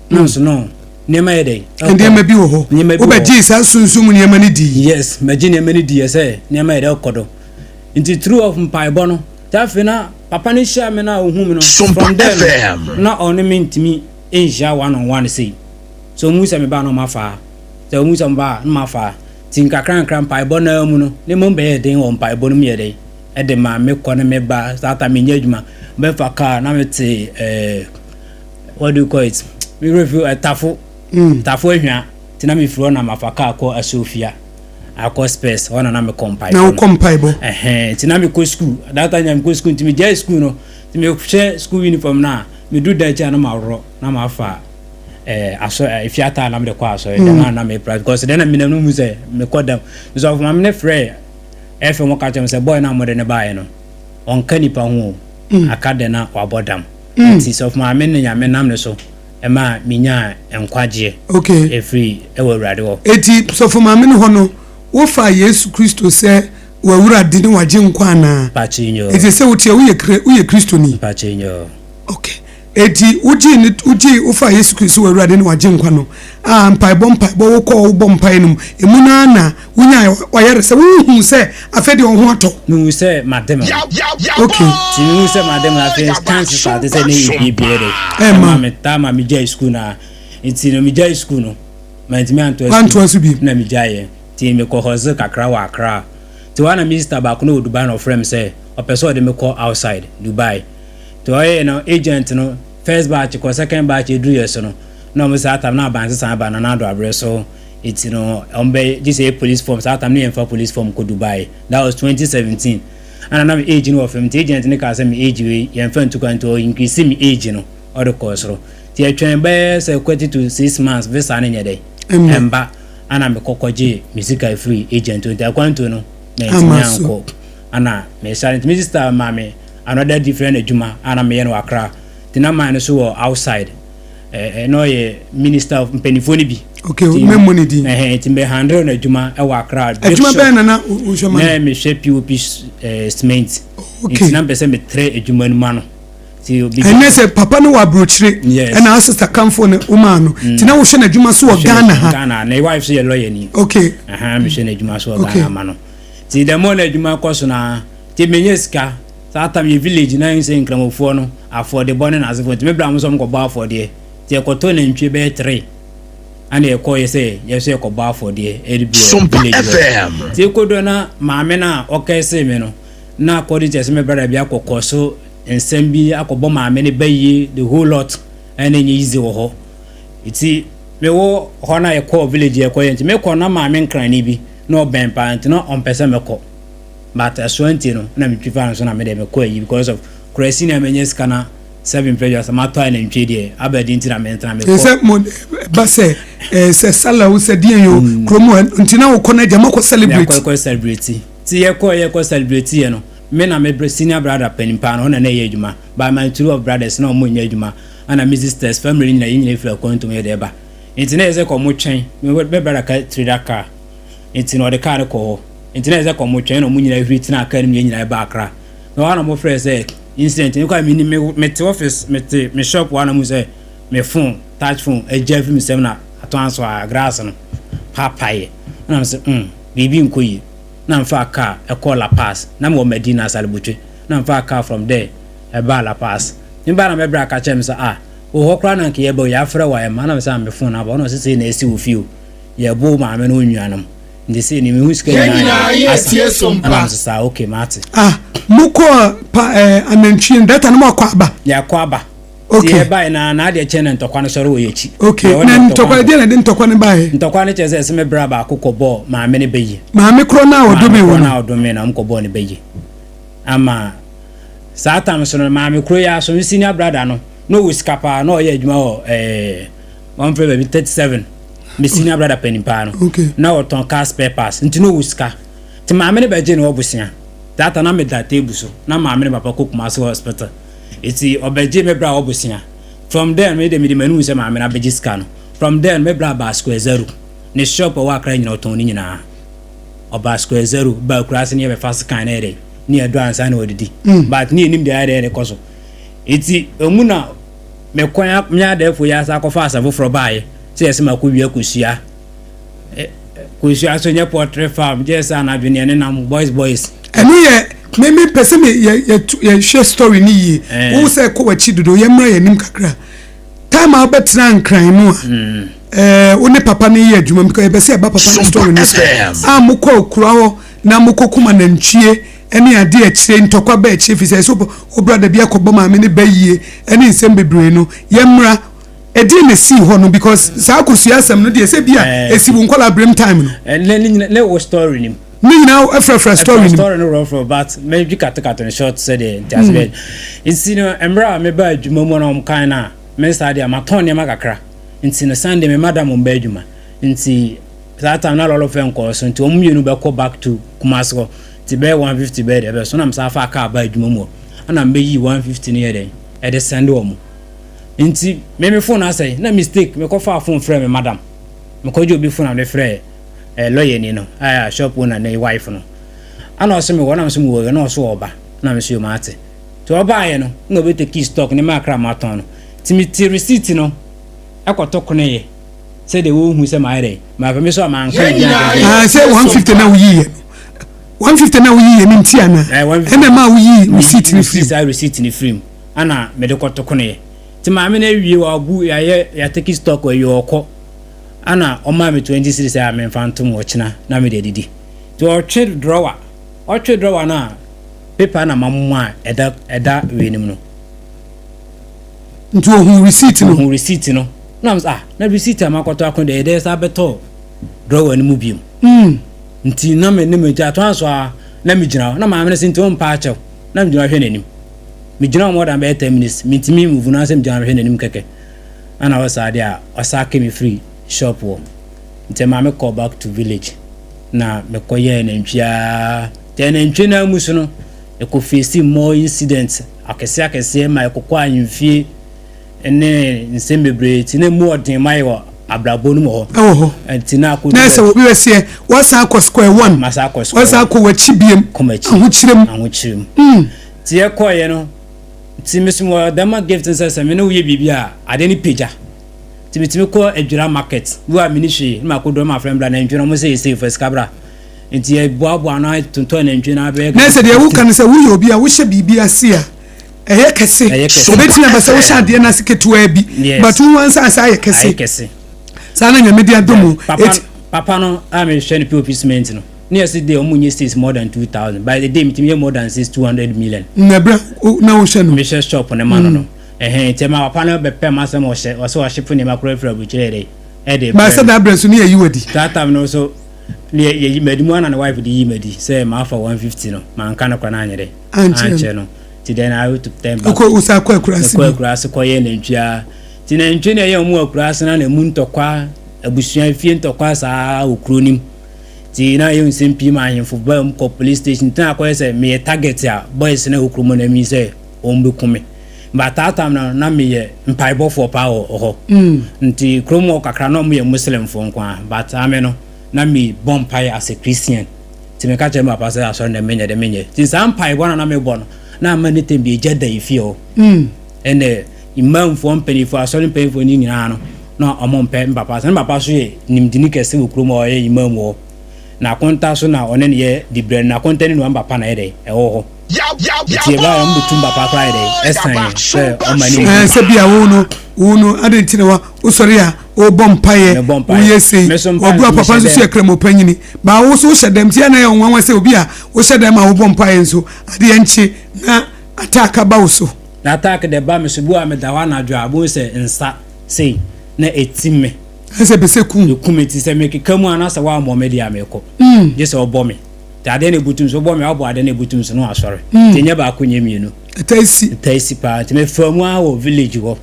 Na nso no nneɛma yɛ dɛ. Nneɛma bi wɔ hɔ. Nneɛma bi wɔ hɔ. Wobɛgyee saa sunsum mu nneɛma no dii. Yes, magye nneɛma no dii sɛ nneɛma yɛ dɛ kɔ do. Nti through of mpaebɔ no, nti afei na papa no hyia me na ohun me no, from there no, na ɔne me ntumi nhyia one on one sei. So ohun sɛ meba a na ɔma faa. Sɛ ohun sɛ meba a na ma faa. Nti nkakra nkakra mpaebɔ no ara mu no, nneɛma mu bɛyɛɛ den wɔ mpaebɔ no mu yɛ dɛ ɛde ma me kɔ ne me ba. Saa time menyɛ adwuma, mɛfa car na mete ɛɛ. What do you call it? Me werɛ fi Tafo. Tafo Ahwia. Nti na mefiri hɔ na mafa kaa kɔ Asuofia. Akɔ Spurs. Hɔ na na mekɔ mpaebɔ. Na wokɔ mpaebɔ? Ɛhɛn. Nti na mekɔ school. That time na mekɔ school. Nti megyae school no. Nti mehwɛ school uniform no a, medu dan akyi a na maworɔ na mafa eh, asɔ eh, efie ataa na mede kɔ asɔre. Dɛm a na me pra because dɛn na menam no mu sɛ mekɔ dɛm. Nso maame no frɛ ɛfɛ mo ka kyerɛ me sɛ boy no a mode no baeɛ no, ɔnka nipa ho o. Aka dɛn na wabɔ dam. Nti sɔfo maame ne Nyame nam ne so ɛma menyaa nkwagyeɛ Okay. ɛfiri ɛwɔ Awurade hɔ. Eti sɔfo maame no hɔ no, wofaa Yesu Kristo sɛ w'Awurade ne w'Agyenkwa anaa? Mpakyɛ nyoo. Eti sɛ woteɛ woyɛ kre woyɛ Kristoni? Mpakyɛ nyoo. Okay. Eti wogyee ne wogyee wofaa Yesu Kristo sɛ w'Awurade ne w'Agyenkwa no a mpaebɔ mpaebɔ wokɔɔ wobɔ mpae no mu emu no ara na Wonyae w'ayaresa? Wonhuu sɛ afei deɛ wo ho atɔ? Mehuu sɛ made me ho. Okay. Nti mehuu sɛ made me ho afei chances a te sɛ ne ebiebie de. Ɛma. Ɛma me taa ma megyae sukuu no a. Nti no megyae sukuu no mantumi antoa sukuu. Wantoa so bio. Na megyaeɛ. Nti mekɔ hustle kakra wɔ Accra. Nti hɔ a na me sister baako na ɔwɔ Dubai na ɔfrɛ me sɛ ɔpɛ sɛ ɔde me kɔ outside Dubai. Nti ɔyɛɛ no agent no first batch kɔ second batch ɛduruiɛ so no na ɔmo saa tam na abansesa aba Nana Addo abrɛ so. Eti no ɔmo bɛ gye sɛ yɛ police form saa tam no yɛn fa police form kɔ Dubai that was 2017 ɛna na me age no wɔ fam nti agent no kaa sɛ me age wei yɛn fa ntu kwan nti ɔ increase me age no ɔde kɔɔ soro nti yɛtwɛn bɛyɛ sɛ kwati to 6 months visa no nyɛ dɛ ɛmba ɛna me kɔ kɔgye me sika firi agent nti akwantuo no na ntumi ankɔ ɛna me sare nti me sister maa me another different adwuma a na meyɛ no wɔ Accra nti na man no so wɔ outside ɛɛ na ɔyɛ minister of mpanimfoɔ no bi. Ok, mɛ mmɔ ne din. Ɛhɛn, nti mɛ handle no adwuma ɛwɔ Accra. Adwuma bɛyɛ na na wohwɛ ma no? Na mehwɛ POP cement. Ok. Nti na mpɛ sɛ metrɛ adwuma no ma no. Nti obi. Ɛnɛ sɛ papa no wɔ aburokyire. Yes. Ɛna asista kanfo ne wo maa no. Nti na wohwɛ n'adwuma so wɔ Ghana ha. Ghana, na wife so yɛ lawyer ni. Ok. Ɛhɛn, mehwɛ n'adwuma so wɔ Ghana ma no. Nti the more na adwuma kɔ so na, nti menyɛ sika. Saa tam yɛ village na sɛ nkramofoɔ no afɔdebɔ ne n'asefoɔ nti me bra mo sɛ ɔmo kɔbɔ afɔdeɛ nti yɛkɔtɔ nantwie bɛyɛ three ɛna yɛkɔ yɛ sɛ yɛ sɛ yɛkɔbɔ afɔdeɛ ɛde bi wɔ village hɔ nti ekodo na maame no a ɔkɛse me no na according to ɛsɛ me brother bi akɔkɔ so nsɛm bi akɔbɔ maame no bɛyie the whole lot ɛna ɛnyɛ easy wɔ hɔ nti mewɔ hɔ na yɛkɔɔ village yɛkɔ yɛ nti mekɔ na maame nkrani bi na ɔbɛn paa nti na ɔmpɛ sɛ mɛkɔ. But ɛsoa nti no na metwi faa no so na me deɛ mekɔ ayi because of kurasi na menya sika na seven pɛ dwa sɛ matɔ anantwie deɛ aba di nti na mentena mekɔ. Sɛ mo ba sɛ ɛɛ sɛ sala o sɛ deɛ yɛ o kurom hɔ nti na wokɔ na gya makɔ celebrate. Mekɔ kɔ celebrate. Nti yɛkɔɔ yɛkɔ celebrate yɛ no, me na me senior brother panin paa no, ɔno na na ɛyɛ adwuma. But my two of brothers na ɔmo nyɛ adwuma. Ɛna me sisters, family nyinaa, yɛn nyinaa firi akwantum yɛ de ɛba. Nti na yɛ sɛ kɔ ɔmo twɛn. Me brother ka trader car. Nti na ɔde car no kɔ hɔ. Nti na yɛ sɛ kɔ ɔmo twɛn na ɔmo nyinaa hwiri tena car no mu, yɛn nyinaa ba Accra. Na wɔn a na ɔmo frɛ sɛ incident ne kɔ a, me mete office, mete me shop hɔ a, na mo sɛ me phone, touch phone, agya fi me nsam na atɔ aso a glass no paapaeɛ. Na mo sɛ biribi nkɔ yie. Na mfa car ɛkɔ Lapaz, na mewɔ Madina Asalibutwe, na mfa car from there ɛbaa Lapaz. Me ba na mɛbrɛ aka kyerɛ me sɛ, ah, wɔ hɔ koraa na nka yɛba o, yɛafrɛ wɔ ɛma na me sɛ ah, me phone aba. Ɔna ɔsɛ sɛ na ɛsi wɔ fie o, yɛbo maame no nuanom nti sɛ ni mehu sika Yɛn nyinaa nyinaa yɛ asa tie so ɛna mpa. me sɛ saa, okay, mate. Ah, mokɔ pa anantwie no data no, mo akɔ aba? Yɛakɔ aba. Nti yɛbaeɛ na adeɛ kyɛn na ntɔkwa no sɔre wɔ yɛkyi. Okay. Yɛwɔ Na ne ntɔkwa deɛ na de ntɔkwa no baeɛ? Ntɔkwa no kyerɛ sɛ ɛsɛ me bra baako kɔbɔɔ maame no bɛyi. Maame korɔ no a ɔdome maame wo korɔ no? No a ɔdome no, ɔmkɔbɔɔ no bɛyi ama saa tam so no. Maame koro yi aso, me senior brother no na ɔwɔ sika paa, na ɔyɛ adwuma wɔ wɔmfrɛ baabi 37, me senior brother panin paa no. Na ɔtɔn car spare parts, nti na ɔwɔ sika, nti maame no bɛgye ne wɔ bosea data. Na meda table so na maame ne papa kɔ Kumasi hospital, nti ɔbɛgye me bra wɔ bosea. From there me de, mede m'anim sɛ maame no abɛgye sika no. From there me bra baa square zero. Ne shop a ɛwɔ Akra nyina, ɔtɔn ne nyinaa, ɔbaa square zero baa akura ase ne yɛbɛfa sekan na yɛde ne yɛdɔ ansa na ɔdidi. But ne yɛnim deɛ ayɛ dɛ yɛde kɔ so, nti emu na mekwan me adɛɛfo yi asa akɔfa asa foforɔ baayɛ sɛ yɛsɛ ma akɔwia kosua. Kosua so nyɛ poultry farm gye sɛ anadwo ne yɛne nam boys boys. Ɛno yɛ me pɛ sɛ me yɛ yɛ yɛhwɛ story ni yie. Wo sɛ kɔ w'akyi dodo, yɛmmra yɛn anim kakra. Time a wobɛtena Nkran no a, wo ne papa no yɛ adwuma, because yɛbɛ sɛ yɛba papa no story no so a, mokɔ akura hɔ na mokɔ kuma nantwie ɛne adeɛ akyire, ntɔkwa ba akyire fi sɛ ɛsɛ wo brother bi akɔbɔ maame ne ba yie ɛne nsɛm bebree no. Yɛmmra ɛdeɛ na esii hɔ no, because saa akosua asɛm no deɛ, sɛ bi a esi wo nkɔla brem time no. Ne nyina ne wɔ story nim. Ne nyinaa ɛfrɛfrɛ story nim. Story no rɔfrɔ, but mɛdwi katekate no short sɛdeɛ nti ase bɛyɛ. Nti no, mmerɛ a meba adwuma mu na ɔm kan no a, me saa deɛ matɔn nneɛma kakra, nti no Sunday me madam mba adwuma, nti saa time na lɔlɔ fɛ nkɔɔ so, nti wɔn mmienu bɛkɔ back to Kumasi hɔ, nti bɛyɛ 150 bɛyɛ deɛ ɛbɛyɛ so, na saa fa car ba adwuma mu hɔ, ɛna mbɛyi 150 no yɛ dɛ ɛde send wɔn. Nti me phone asɛe na mistake mekɔfa phone frɛ me madam, mekɔgye obi phone a mede frɛ lawyer ni no, a shop owner ne wife no, ana ɔsɛ me wɔ na me wɔ na ɔso ɔba na me so yɛ ɔmo ate. Nti ɔbaayɛ no na ɔbɛ take stock ne maa kra ma atɔn no, nti me ti receipt no ɛkɔtɔ kono yɛ sɛdeɛ wɔnhu sɛ maa yɛ dɛ maa fɛ me so a maa nka Yɛn bi nyinaa adɛ. yɛ Ah, sɛ 150 na woyi yɛ no, 150 na woyi yɛ no, nti ana 150. ɛna ma woyi receipt no firi mu? Saa receipt no firi mu ana mede kɔtɔ kono yɛ, nti maame no awie, wabu yɛayɛ, yɛa take stock awie, ɔkɔ ana ɔmaa me 20 cedis a memfa ntom ɔkyena na mede adidi. Nti ɔtwe drawer, ɔtwe drawer no a, paper na mamoma a ɛda wei nim no. Nti ohun receipt no? Ohun receipt no na m sɛ, ah, na receipt a makɔtɔ ako deɛ, yɛdɛ sa bɛtɔ drawer no mu biom. Nti na me ne me gya ato aso a, na megyina hɔ na maame no sɛ nti ɔmpa akyɛw, na megyina hɔ hwɛ n'anim. Megyina hɔ more than bɛyɛ 10 minutes, mentumi move no asɛ megyina hɔ hwɛ n'anim kɛkɛ, ana ɔsaa deɛ a ɔsaake me firi shop hɔ. Nti maame kɔ back to village na mekɔyɛɛ nantwie a, nti nantwie no amu so no, ɛkɔ face more incident akɛseɛ akɛseɛ ma ɛkɔkɔ ahemfie ne nsɛm bebree, nti na mu ɔden ma yɛ wɔ abrabɔ no mu hɔ. Ɛwɔ hɔ. Nti na akɔdu na sɛ obi bɛseɛ wasan akɔ square one. Masa akɔ square. Wasan akɔ w'akyi biem. Kɔ m'akyi. Ahokyerɛ mu. Ahokyerɛ mu. Nti yɛkɔɔyɛ no, nti mesom wɔ dɛma gift sɛ me ne woyɛ biribi a, ade no pagya, nti metumi kɔ Adwira market wo a meni hwee ne makɔdɔ ma afrɛ mbra nantwie no, ɔmo sɛ yɛsɛ fa sika bra, nti yɛboaboa no tontɔn nantwie no abɛyɛ. Na sɛ deɛ woka no sɛ woyɛ obi a wohyɛ biribi ase a ɛyɛ kɛse. Ɛyɛ kɛse. Obɛtumi aba sɛ wohyɛ adeɛ no ase ketewaa bi, Yes. but wo wansa asa ayɛ ayɛ kɛse. Kɛse. Saa na Nyame de adom wo. Papa papa no a mehwɛ no POP cement no ne yɛsɛ de ɔmo nye sales more than 2000, by the day metumi yɛ more than 6 200 million. Na berɛ na wohwɛ no? Mehwɛ shop ne ma no, ɛhɛn, nti ɛma papa no bɛpɛ ma asɛm, ɔhyɛ ɔsɛ ɔhyɛ nneɛma koraa firi aburokyerɛ yɛ dɛ ɛde ba sɛ daa berɛ so ne yɛyi wadi. That time no so ne yɛyi madi mu ana ne wife de yi madi sɛ maafa 150 no, manka no kora no anyɛ dɛ ankyerɛ no. Ankyerɛ no, nti then I have to turn back. Wokɔ wosa akɔ akuraase mekɔ bi. Akuraase kɔyɛ nantwie, nti nantwie na ɛyɛ ɔmo akuraase na mu ntɔkwa, abusua fie ntɔkwa saa wɔ kuro nim. Nti na yɛ nsɛm pii ma ahemfo baa mu kɔ police station nti na akɔyɛ sɛ meyɛ target a boys na ɛwɔ kurom hɔ na mi sɛ wɔn bɛku me. But that time no na meyɛ mpaebɔfoɔ paa wɔ hɔ. Nti kurom hɔ kakra na wɔn yɛ Muslimfoɔ nko ara, but ame no na me bɔ mpaeɛ as a Christian. Nti meka kyerɛ me papa sɛ asɔre na menyɛ de menyɛ. Nti saa mpaebɔ na na mebɔ no na ama ne tɛm bi egya da efie hɔ. Ɛnna imamfoɔ mpanimfoɔ, asɔre mpanimfoɔ no nyinaa no na wɔn mpɛ me papa. Sɛ me papa so yɛ nimdini kɛse wɔ kurom a ɔyɛ imam wɔ hɔ. Na akonta so na ɔne no yɛ dibrɛ no. Na akonta ne nua me papa na ɛyɛ dɛ ɛwɔ hɔ. Nti ɛbaa yɛ wɔn bɛtu me papa koraa yɛ dɛ ɛsan yɛ sɛ ɔma ne Ɛɛ sɛ bi a wo no wo no adi nti na wa wosɔre a wobɔ mpaeɛ Mebɔ mpaeɛ. woyɛ sei Me nso mpaeɛ wɔbu a nso papa mehyɛ nso so dɛm. yɛ kramopanyini baa wo so wohyɛ dɛm nti ɛna yɛ nwanwa sɛ obi a wohyɛ dɛm a wobɔ mpaeɛ nso adeɛ nkye na attack aba wo so. Na attack de ba me so bi wɔ a meda hɔ anadwo a bohu sɛ nsa sei na ɛtim me. Ɛsɛ pɛ sɛ kum. Ɛku me nti sɛ mekeka mu a na sɛ woammɔ me deɛ a mekɔ. Gye sɛ wobɔ me. Nti adeɛ na ɛbutum so wobɔ me a wobɔ adeɛ na ɛbutum so na wasɔre. Nti ɛnyɛ baako nyɛ mmienu. Ɛtaa si. Ɛtaa si paa. Nti mefaa mu ara wɔ village hɔ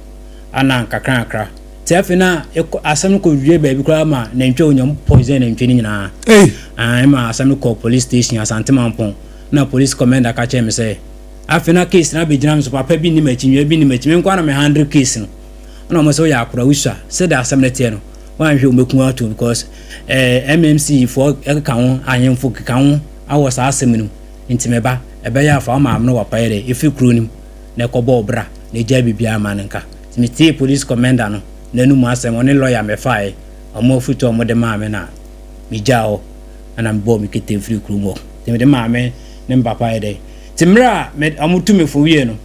ana nkakrankakra. Nti afei na ɛkɔ asɛm no kɔwie baabi koraa ma nantwi a wɔnya poison nantwi no nyinaa. Ei. Ae ma asɛm no kɔɔ police station Asante Mampong. Na police commander ka kyerɛɛ me sɛ afei na case no abɛgyina me so, papa bi nni m'akyi, nua bi nni m'akyi, me nko ara na me handle case no. Ɛna wɔn sɛ woyɛ akora wosua sɛdeɛ asɛm no teɛ no woanhwɛ wɔn bɛku ato because eh, MMC foɔ keka ho, ahemfo keka ho awɔ saa asɛm no mu. Nti me ba, ɛbɛyɛ afa wo maame no wapa yɛ dɛ ɛfiri kuro no mu na ɛkɔbɔ wo bra na ɛgyae biribiara ma no nka. Nti metiee police commander no n'anum asɛm, ɔne lawyer mɛfaeɛ, wɔn afutuo a wɔde maa me na megyaa hɔ ɛna mebɔɔ me kete firii kurom hɔ. Nti mede maame ne me papa yɛ dɛ. Nti mmerɛ a me, wɔtu me fo wie no,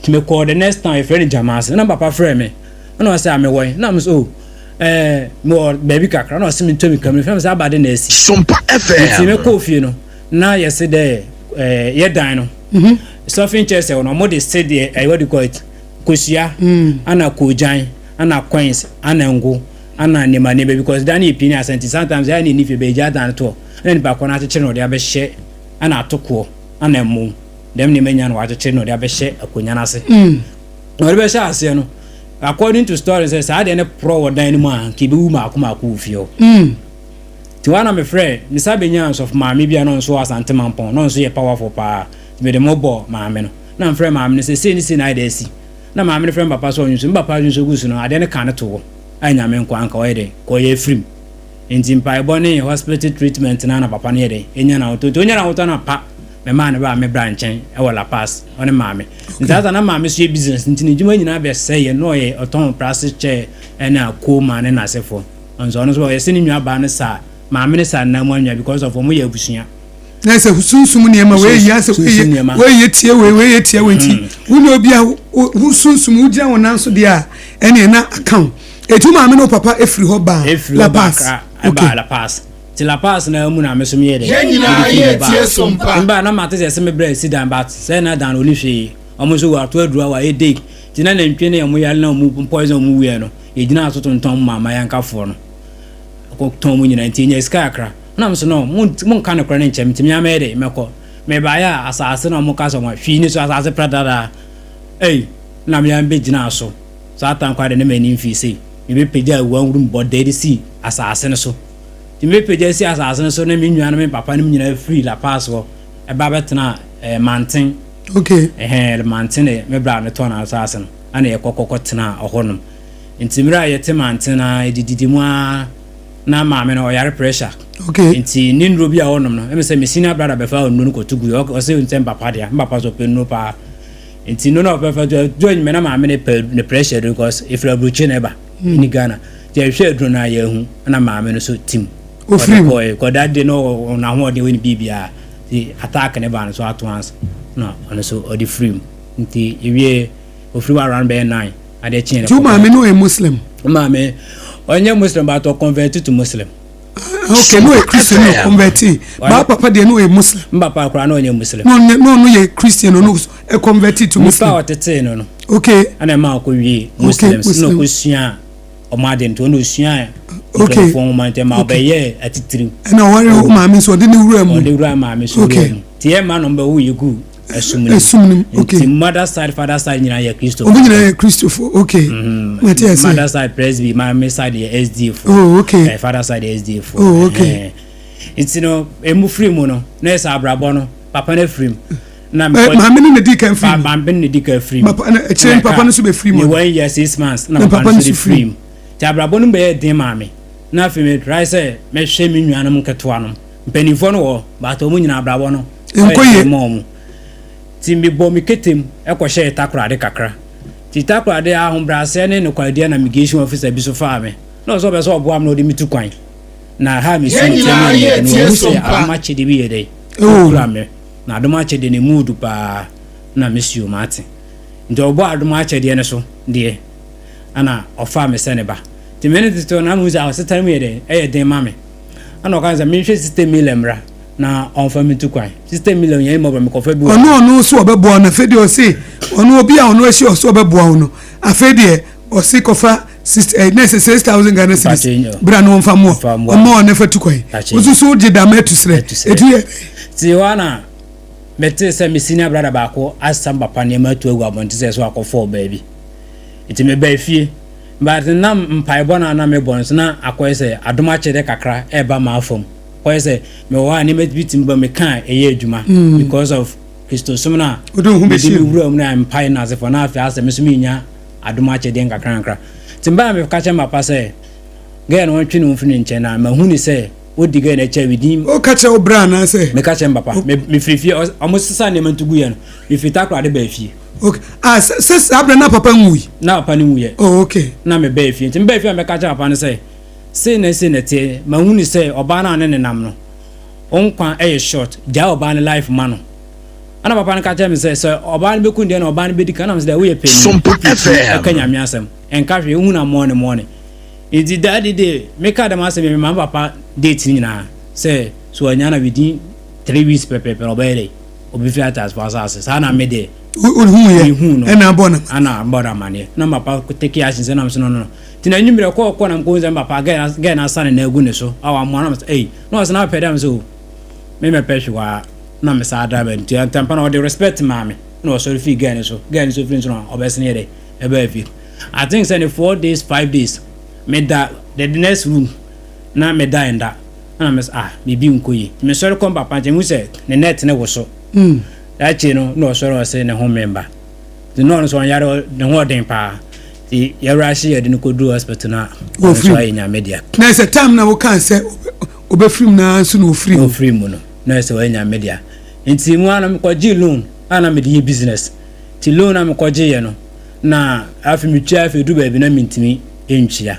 nti mekɔɔ the next town yɛfrɛ no Gyamaase, ɛna me papa frɛɛ me, ɛna ɔsɛ a mewɔ he? Na me sɛ oh, eh, mewɔ baabi kakra, ɛna ɔsɛ mentɔ me kamini, fɛm sɛ aba de na asi. Sompa Nti FM. mekɔɔ fie no, na yɛse dɛ eh, yɛ dan no, sɔfin kyerɛ sɛ no, wɔde sedeɛ, eh, what do you call it, kosua, ana koogyan, ana coins, ana ngo, ana nneɛma nneɛma because dan no yɛ pii ne asa nti sometimes ɛyɛ na ɛni fie bɛgya dan no toɔ, ɛna nipa korɔ no akyekyere na ɔde abɛhyɛ, ana atokoɔ, ana ɛmo, dɛm nneɛma nyinaa na wakyekyere na ɔde abɛhyɛ akonnwa no ase. Na ɔde bɛhyɛ aseɛ no, according to story sɛ saa adeɛ no porɔ wɔ dan no mu a, nka ɛbɛwu maako maako wɔ fie hɔ. Nti hɔ a na mefrɛ, mesa bɛnyaa nsɔfo maame bi a na ɔno nso wɔ Asante Mampɔn, na ɔno nso yɛ powerful paa. Nti mede mo bɔɔ maame no. Na mefrɛ maame no sɛ sei ne sei na ayɛ dɛ asi. Na maame no frɛ me papa sɛ ɔnwonso. Me papa nwonso gu so no, adeɛ no ka no to hɔ. A Nyame nkoa anka ɔyɛ dɛn, ka ɔyɛ afirim. Nti mpaebɔ ne hospital treatment no ara na papa no yɛ dɛn, ɛnya n'ahotɔ. Nti ɔnya n'ahotɔ no a pa, memaa no baa me bra nkyɛn wɔ La Paz, ɔne maame. Nti saa na maame nso yɛ business, nti ne dwuma nyinaa bɛsɛeɛ, na ɔyɛ ɔtɔn plastic chair ɛna Coleman ne n'asefoɔ. Nso ɔno nso ɔyɛ sɛ ne nua baa no saa, maame no saa nna mu anwia because of wɔn yɛ abusua. Na sɛ sunsum nneɛma wei yɛ asɛ wei yɛ wei yɛ tie wei wei yɛ tie wei nti hmm. wo ne obi a wo sunsum wo gyina wɔn nan so deɛ a ɛne na aka wo etu maame ne wo papa efiri hɔ baa La Paz. Okay. La Paz. Ti La Paz na mu na me so meyɛ dɛ. Yɛn nyinaa yɛ tie so mpa. Mba na mate sɛ sɛ me brɛ si dan but sɛ na dan oni hwee. Ɔmo nso wɔ ato aduru a wɔayɛ dei. Ti na nantwie ne ɔmo yare na ɔmo poison ɔmo wuiɛ no yɛgyinaa so tontɔn maa mayankafoɔ no. Kɔtɔn mu nyinaa nti yɛnya sika kakra. Na me so no monka nokorɛ no nkyerɛ me nti me ara mɛyɛ dɛ mɛkɔ. Mebaeɛ a asaase na ɔmo ka sɛ ɔmo hwee ni so asaase pradadaa. Ei na me ara mebɛgyinaa so. Saa tan koraa de na m'ani mfii sei. Mebɛpagyaa wuanwurum bɔdɛɛ de sii asaase no so. Nti mebɛpagya sii asaase no so ne me nua ne me papa nom nyinaa firii La Paz hɔ ba bɛtenaa eh, Manten. Okay. Ɛhɛn, Manten ne me bra no tɔn asaase no, ɛna yɛkɔ kɔkɔ tenaa ɔhɔ nom. Nti mmerɛ a yɛte Manten a, yɛdididi mu ara na maame no ɔyare pressure. Okay. Nti ne nnuro bi a ɔnom no, ɛmɛ sɛ me senior brother bɛfa nnuro no kɔto guiɛ, ɔse nsɛ mpapa dea, mpapa so ɔpɛ nnuro paa. Nti no na ɔpɛ fɛ do enyimɛ na maame ne pɛ ne pressure do because efiri aburokyi na ɛba ne Ghana. Nti ɛhwɛ aduro no a yɛahu na maame no so tim. Ofiri mu. Ɔde kɔɛ kɔda de no ɔno ahoɔden wɔ ne biribiara. Nti attack ne ba no so ato ans na ɔno so ɔde firi mu. Nti ewie ofiri hɔ around bɛyɛ 9 adeɛ kyeɛ no. Nti wo maame no ɔyɛ Muslim? Maame ɔnyɛ Muslim but ɔconvert to Muslim. Okay, no yɛ Christian no converti. Ba papa deɛ no yɛ Muslim. M papa koraa no ɔnyɛ Muslim. No no no yɛ Christian no no converti to Muslim. Nipa a ɔtetee no no. Okay. Ɛna ɛma ɔkɔ wie Muslims na ɔkɔ sua ɔmo ade nti ɔno osua Okay. Nkramofoɔ nwoma nti ɛma ɔbɛyɛ atitiriw. Ɛna ɔware wo maame nso ɔde ne wura mu. Ɔde wura maame so wura mu. Ti yɛ ma no ɔmo bɛwo yɛ gu ɛsum no mu. Ɛsum no mu, okay. Nti mother side father side nyinaa yɛ Kristofo. Ɔmo nyinaa yɛ Kristofo, okay. Mate ase. Mother side Presby, maame side yɛ SDA fo. Oh, okay. Father side yɛ SDA fo. Oh, okay. Nti no emu firi mu no na yɛ sɛ abrabɔ no papa no afiri mu. Na mekɔ maame no na di kan firi mu. Maame no na di kan firi mu. Papa na akyire no papa no nso bɛ firi mu. Ne 1 year 6 months na papa no nso de firi mu. Nti abrabɔ no bɛyɛ den maame. Na afei me try sɛ mɛhwɛ me nuanom nketewa no. Mpanimfoɔ no wɔ but wɔn nyinaa abrabɔ no nkɔ yie ma wɔn. Nti mebɔ me ketem ɛkɔhyɛɛ Takoradi kakra. Nti Takoradi ahobrɛaseɛ ne nokwaredie na immigration officer bi so faa me. Na ɔsɛ ɔbɛ sɛ ɔboa me na ɔde me tu kwan. Na ha me si Yɛn nkyɛn nyinaa ne yɛ no tie ɔhu so sɛ mpa. adom akyɛdeɛ bi yɛ dɛ ɛwɔ ɔkura me na adom akyɛdeɛ no mu du paa na me si o mate. Nti ɔbɔ adom akyɛdeɛ no so deɛ ana ɔfaa me sɛ ne ba. Nti me ne tete na mehu sɛ asetena mu yɛ dɛ ɛyɛ den ma me. Ana ɔka sɛ menhwɛ 60 million mmra na ɔmfa me tu kwan. 60 million yɛn mmɔbɔ mekɔfa bi wɔ Ɔno so ɔbɛboa no. Afei deɛ ɔse ɔno obi a ɔno akyi ɔso ɔbɛboa wo no, afei deɛ ɔse kɔfa six na ɛsɛ 6,000 Ghana cedis Mpakyɛ, bra na ɔmfa mmoa Mfa mmoa. ɔma ɔne fa tu kwan. Mpakyɛ. Wososo gye dama atu serɛ. Atu serɛ. Ɛtu yɛ Nti hɔ ana mete sɛ me senior brother baako asam papa nneɛma atu agu abɔnten sɛ so akɔfɔɔ baabi. Nti mebaa fie, but nam mpaebɔ no a na mebɔ no so na akɔyɛ sɛ adom akyɛdeɛ kakra ɛreba m'afam. Kɔyɛ sɛ mewɔ hɔ a, nneɛma bi tumi ba meka a ɛyɛ adwuma because of Kristosom no a Wode wo ho mede bɛhyɛ me mu. wura mu no a mpae no asefoɔ na afei asɛ me so menya adom akyɛdeɛ nkakra nkakra. Nti mbaa meka kyerɛ papa sɛ girl no ɔntwe ne ho mfiri ne nkyɛn na mahu ne sɛ wodi girl no akyi a within Woka kyerɛ wo bra anaasɛ? Meka kyerɛ papa. Mefiri fie, ɔmo sesa nneɛma nto gu yɛ no, mefiri Takoradi baa fie. Okay, ah, sɛ saa berɛ na papa nwui? Na papa no nwuyɛ. Oh, okay. Na mebaa fie. Nti mebaa fie a, mɛka kyerɛ papa no sɛ sei na sei na ɛteɛ, mahu ne sɛ ɔbaa no a ne nenam no, wo nkwa yɛ short, gyaa ɔbaa no life ma no. Ɛna papa no ka kyerɛ me sɛ ɔbaa no bɛku deɛ na ɔbaa no bɛdi kan. Na mesɛ dɛ woyɛ panin, Sompa wopirikyi FM. ɛka Nyame asɛm ɛnka hwee, wohu na mɔne mɔne. Nti daddy de meka dɛm asɛm yi, mema me papa date no nyinaa sɛ so anya na within 3 weeks pɛpɛɛpɛ na ɔbɛyɛ dɛ ɔbɛfiri atasefo asase saa. Na me deɛ wohuyɛ mehu no ɛna abɔ no. Ana mbɔ no amanneɛ na papa take action sɛ nam so no nti na anwummerɛ kɔɔkɔ na mekɔhu sɛ papa gɛ na asa ne na agu ne so a wamoa na mesɛ ei, na ɔsɛ na wopɛ dɛ m sɛ o me mɛpɛ hwe waa na me saa driver nti ntampa na ɔde respect maa me na ɔsɔre fii gɛ no so. Gɛ no so firi nso na ɔbɛsene yɛ dɛ ɛbɛɛ fie. I think sɛ ne 4 days, 5 days, meda the next room na meda ɛnda na me sɛ ah, biribi nkɔ yie. Nti mesɔre kɔ papa nkyɛn, mehu sɛ ne net ne wo so. Akyi no na ɔsɔre, ɔsɛ ne ho memba nti na ɔno nso ɔnyare, ne ho ɔden paa, nti yɛwura ahye yɛde no kɔduru hospital na ɔno nso Wɔfiri. ayɛ Nyame dea. Na sɛ time na wokaa sɛ ɔbɛfiri mu naa nso na ɔfiri mu. Ɔfiri mu no na ɛsɛ ɔyɛ Nyame dea. Nti mu ana mekɔgye loan a na mede yɛ business. Nti loan a mekɔgyeeɛ no na afei metua, afei du baabi na mentumi ntua,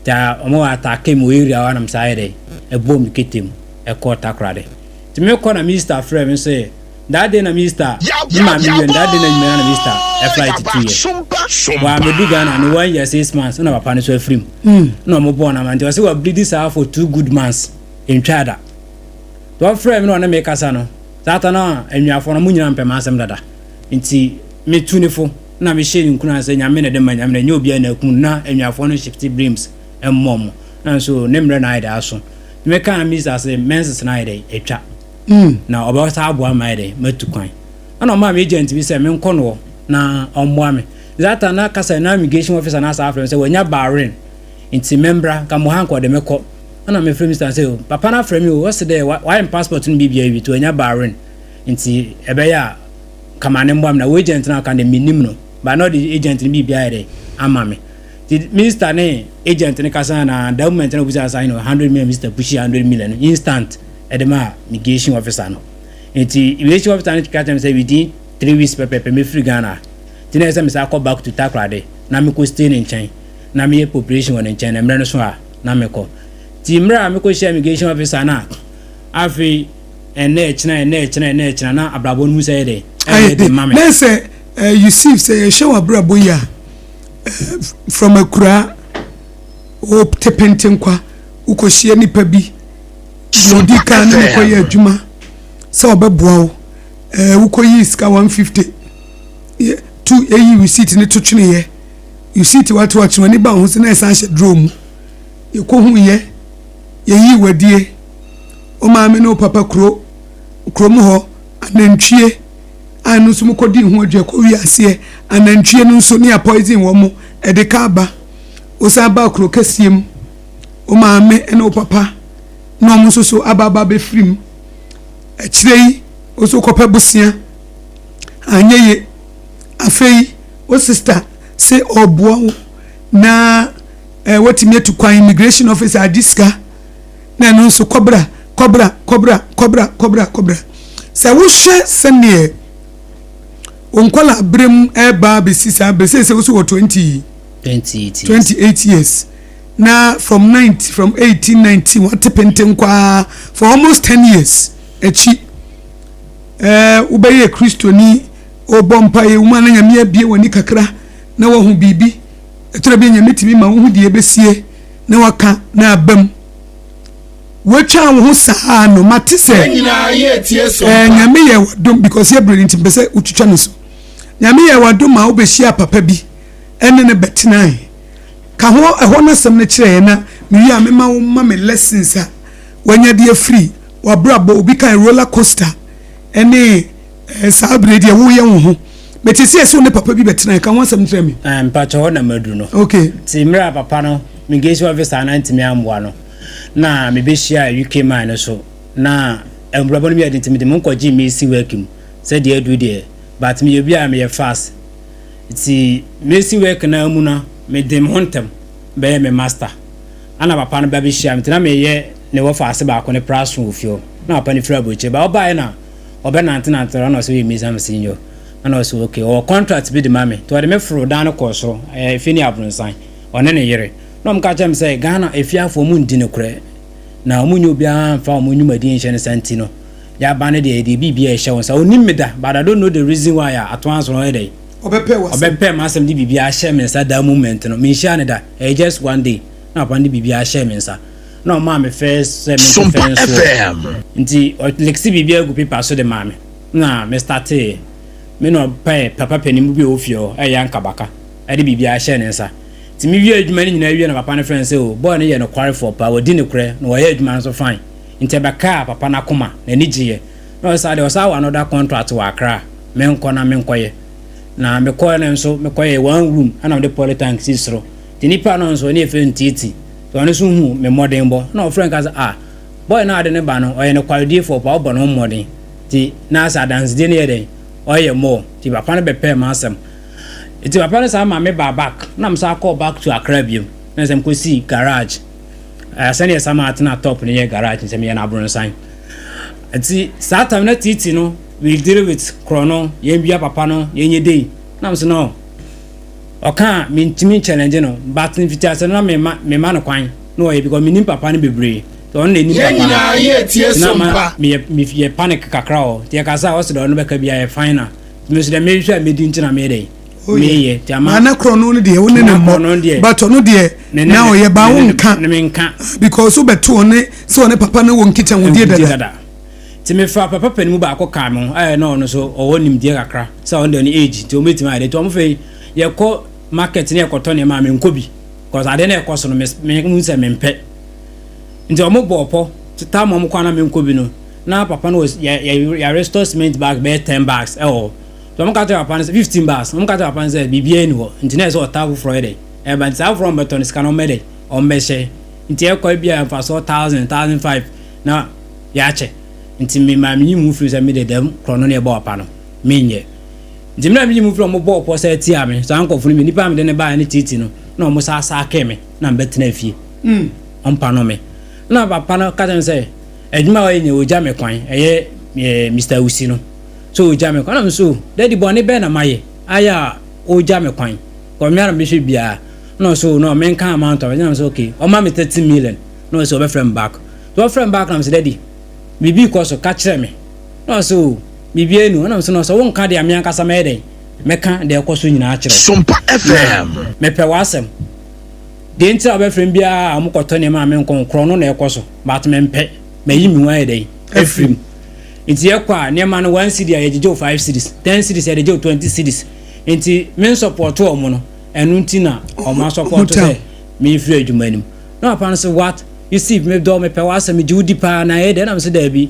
nti ɔmo wɔ attack me wɔ area hɔ anam saa yɛ dɛ ɛbɔɔ me kete mu ɛkɔɔ Takoradi. Nti mekɔ na minister frɛ me sɛ that day na minister me maame wie no, that day na nwumera na minister ɛflight tuyɛ wa medu Ghana no 1 year 6 months na papa no so afiri mu na ɔmo bɔɔ no ama. Nti ɔsɛ wableed saa for 2 good months ntwa da. Nti ɔfrɛ me na ɔne me kasa no saa ta no a anuafoɔ no mo nyinaa mpɛ m'asɛm dada. Nti metu ne fo na mehyɛ ne nkuna sɛ Nyame na ɛde ma, Nyame na ɛnyɛ obiara na akum no, na anuafoɔ no shift blames mmɔ mo na nso ne mmerɛ na ayɛ dɛ aso. Nti meka na minister sɛ menses na ayɛ dɛ atwa na ɔbɛsa aboa ma ayɛ dɛ matu kwan. Ɛna ɔmaa me agent bi sɛ menkɔ no hɔ na ɔmmoa me. That na kasa na immigration officer na asa afrɛ me sɛ wanya Bahrain nti membra nka mo ha nka ɔde me kɔ. Ɛna mefrɛ minister sɛ o papa no afrɛ me o, ɔse dɛ wayɛ me passport no biribia awie nti wanya Bahrain nti ɛbɛyɛ a kama ne mmoa me. Na wo agent no aka de mennim no ba na ɔde agent no biribia ayɛ dɛ ama me. Nti minister ne agent no kasa na that moment na obisa sign no 100 million. Minister push 100 million no instant ɛde ma immigration officer no. Nti immigration officer no ka kyerɛ me sɛ within 3 weeks pɛpɛpɛ mefiri Ghana. Nti na ɛsɛ me sa akɔ back to Takoradi na mekɔ stay ne nkyɛn na meyɛ preparation wɔ ne nkyɛn na mmerɛ no so a na mekɔ. Nti mmerɛ a mekɔ hyia immigration officer no a, afei ɛnɛ ɛkyena, ɛnɛ ɛkyena, ɛnɛ ɛkyena na abrabɔ no mu sɛ yɛ dɛ ɛyɛ de ma me. Na sɛ Yusuf, sɛ yɛhwɛ w'abrabɔ yi a, from akuraa wo te pentenkwa, wokɔhyia nipa bi deɛ odi kan ne ne kɔyɛ adwuma sɛ ɔbɛboa wo, wokɔyii sika 150 tu eyi receipt ne to tweneɛ, receipt wato atwene w'ani ba wo ho sɛ na ɛsan hyɛ drawer mu. Yɛkɔhu yɛ yɛyii wadie, wo maame ne wo papa kuro kurom hɔ anantwie a ɛno nso mokɔdii ho adwa kɔwie aseɛ anantwie no nso ne apoison wɔ mo ɛde ka aba. Wosan baa kuro kɛseɛ mu, wo maame ne wo papa. na wɔn nso so aba aba abɛfiri mu. Akyire yi, wo nso kɔpɛ bosea, anyɛ yie. Afei, wo sista se ɔreboa wo na eh, watumi atu kwan, immigration officer agye sika, na ɛno nso kɔbra, kɔbra, kɔbra, kɔbra, kɔbra, kɔbra. Sɛ wohwɛ sɛdeɛ wo nkwadaa berɛ mu ɛreba abɛsi saa berɛ, seesei wo so wɔ 20 28 years. 28 years na from 19 from 18 19 wate penten kwaa for almost 10 years akyi ɛɛ wobɛyɛ kristoni wobɔ mpaeɛ wo mu a na nyame abie w'ani kakra na wahu biribi ɛtɔrɔ bi nyame tumi ma wohu deɛ ɛbɛsie na waka na aba mu watwa wo ho saa no mate sɛ Yɛn nyinaa yɛ tie so ɛɛ mpa. nyame yɛ wadom because yɛ bere nti mpɛ sɛ wotwitwa ne so nyame yɛ wadom ma wobɛhyia papa bi ɛne ne bɛtenae ka ho ɛhɔ no asɛm no kyerɛ yɛn na mewie a mema wo ma me lessons a wanya de afiri wabrabɔ obi kan roller coaster ɛne ɛɛ saa bere deɛ woyɛ wo ho mete sɛ ɛsɛ wo ne papa bi bɛtenae ka ho asɛm kyerɛ me. Ah, mpakyɛ hɔ na maduru no. Okay. Nti mmerɛ a papa no immigration officer no antumi amboa no na mebɛhyia UK man no so na mbrabɔ no bi yɛ den nti mede mo nkɔgye mesi work mu sɛdeɛ aduru deɛ, but meyɛ obi a meyɛ fast nti mesi work no mu no mede me ho ntɛm bɛyɛ me master ana papa no ba bɛhyia me nti na meyɛ ne wɔfa ase baako ne praso wɔ fie hɔ na papa no firi aburokyire ba ɔbaeɛ na ɔbɛnantenante na ɔsɛ ɔyɛ mesi amesi nyɛ na ɔsɛ okay ɔwɔ contract bi de ma me nti ɔde me foro dan no kɔɔ soro ɛyɛ efi ne abronsan ɔne ne yere na ɔmo ka kyerɛ me sɛ Ghana efiafoɔ mu ndi nokorɛ na ɔmo nyɛ obiara mfa ɔmo nnwumadi nhyɛ ne nsa nti no yaba no deɛ yɛde biribi a ɛhyɛ wɔn nsa onim me da, but I don't know the reason why a ato anso no ɔyɛ dɛ ɔbɛpɛ w'asɛm. Ɔbɛpɛ m'asɛm de biribi ahyɛ me nsa. That moment no menhyia ne da, ɛyɛ just one day na papa no de biribi ahyɛ me nsa na ɔmaa me first sɛ mente Sompa fɛn soɔ FM. Nti ɔlekisi biribi agu paper so de maa me na me startee me na ɔpɛ papa panin bi a ɔwɔ fie hɔ ɛyɛ ankabaka ɛde biribi ahyɛ ne nsa. Nti mewie adwuma no nyinaa wie na papa no frɛ no sɛ o boy no yɛ nokwarefoɔ paa, wadi nokorɛ na wɔyɛ adwuma no nso fine. Nti ɛbɛkaa papa no akoma, n'ani gyeeɛ na ɔsɛ saa deɛ ɔsan wɔ another contract wɔ Accra, menkɔ na menkɔyɛ. Na mekɔɛ no nso mekɔyɛ one room ɛna mede polytank si soro. Nti nipa no nso ɔne yɛfrɛ no Tieti, nti ɔno nso hu me mmɔdenbɔ na ɔfrɛ no ka sɛ ah boy no a ɔde ne ba no ɔyɛ nokwarediefoɔ paa, ɔbɔ ne ho mmɔden. Nti na sɛ adansedie no yɛ dɛn ɔyɛ more. Nti papa no bɛpɛɛ m'asɛm. Nti papa no saa ma me baa back na me san kɔɔ back to Accra biom na sɛ mekɔsii garage ɛɛ sɛdeɛ sama atena top no yɛ garage sɛ meyɛ no abronsan. Nti saa time na titi no we deal with korɔ no yɛn wia papa no yɛn nyɛ dei na me so no ɔka a mentumi challenge no, but mfitiase no na mema mema no kwan na ɔyɛ because menim papa no bebree nti ɔno na ɛnim Yɛn papa no nyinaa yɛ tie nti na so ma mpa. meyɛ meyɛ panic kakra wɔ nti yɛkasa a ɔsɛ dɛ ɔno bɛka bi a yɛ fine na me nso dɛ mehwɛ a medi nti na meyɛ dɛ meyɛ nti ama na korɔ no deɛ wo ne ne Na korɔ no deɛ mmɔ, but ɔno deɛ na ɔyɛ ba wo nka ne menka because wobɛto ɔne sɛ ɔne papa no wɔ nkitahodie nkitahodie dada. Dada. Nti mefa papa panin mu baako kaa me ho ɛyɛ na ɔno nso ɔwɔ nimdeɛ kakra sɛ ɔno deɛ ɔne age nti ɔmɛtumi ayɛ dɛ. Nti ɔmo fɛ yɛkɔ market ne yɛkɔtɔ nneɛma a menkɔ bi because adeɛ no ɛkɔ so no me hu sɛ mempɛ. Nti ɔmo bɔɔ pɔ time ɔmo kɔ a na menkɔ bi no na papa no wɔ yɛ yɛ yɛ restore cement bag bɛyɛ 10 bags ɛwɔ hɔ. Nti ɔmo ka kyerɛ papa no sɛ 15 bags. Ɔmo ka kyerɛ papa no sɛ biribiara ni hɔ nti na ɛsɛ ɔtaa foforɔ yɛ dɛ ɛba. Nti saa foforɔ ɔmo bɛtɔ no sika no ɔmo bɛ dɛ ɔmo bɛhyɛ nti ɛkɔ bi a mfasoɔ 1000 1500 na yɛakyɛ. Nti me maa meyi mu firi sɛ me de dɛm korɔ no ne ɛbɔ papa no menyɛ. Nti mmerɛ a meyi mu firi ɔmo bɔɔ pɔ sɛ tia me saa nkɔfo no bi nipa a mede ne baeɛ ne titi no na ɔmo saa saakee me na mbɛtena fie ɔmpa no me na papa no ka kyerɛ me sɛ adwuma a ɔyɛ nyɛ ɔgya me kwan ɛyɛ ɛɛ Mr. Awusi no so ɔgya me kwan na me so daddy bɔne bɛn na mayɛ ayɛ a ɔgya me kwan kɔ me ara mehwɛ biara na ɔso no menka amount a na me so okay ɔma me 30 million na ɔsɛ ɔbɛfrɛ me back. Nti ɔfrɛ me back na me sɛ daddy biribi kɔ so ka kyerɛ me na ɔsɛ o biribi anu na me sɛ no sɛ wonka deɛ me ankasa mɛyɛ dɛn mɛka deɛ ɛkɔ so nyinaa kyerɛ wo. Sompa Na FM. mepɛ w'asɛm deɛ nti a wobɛfrɛ me biara a mokɔtɔ nneɛma a menkɔ nkorɔ no na ɛkɔ so but mempɛ mayi me ho ayɛ dɛn afiri mu. Nti yɛkɔ a nneɛma no 1 cedi a yɛgyegye wo 5 cedis, 10 cedis yɛde gye wo 20 cedis. Nti me nsɔpɔto ɔmo no ɛno nti na ɔmo asɔpɔto sɛ memfiri adwuma no mu. Na papa no sɛ what you see medɔ mepɛ w'asɛm megye wo di paa na ɛyɛ dɛn na mesɛ daabi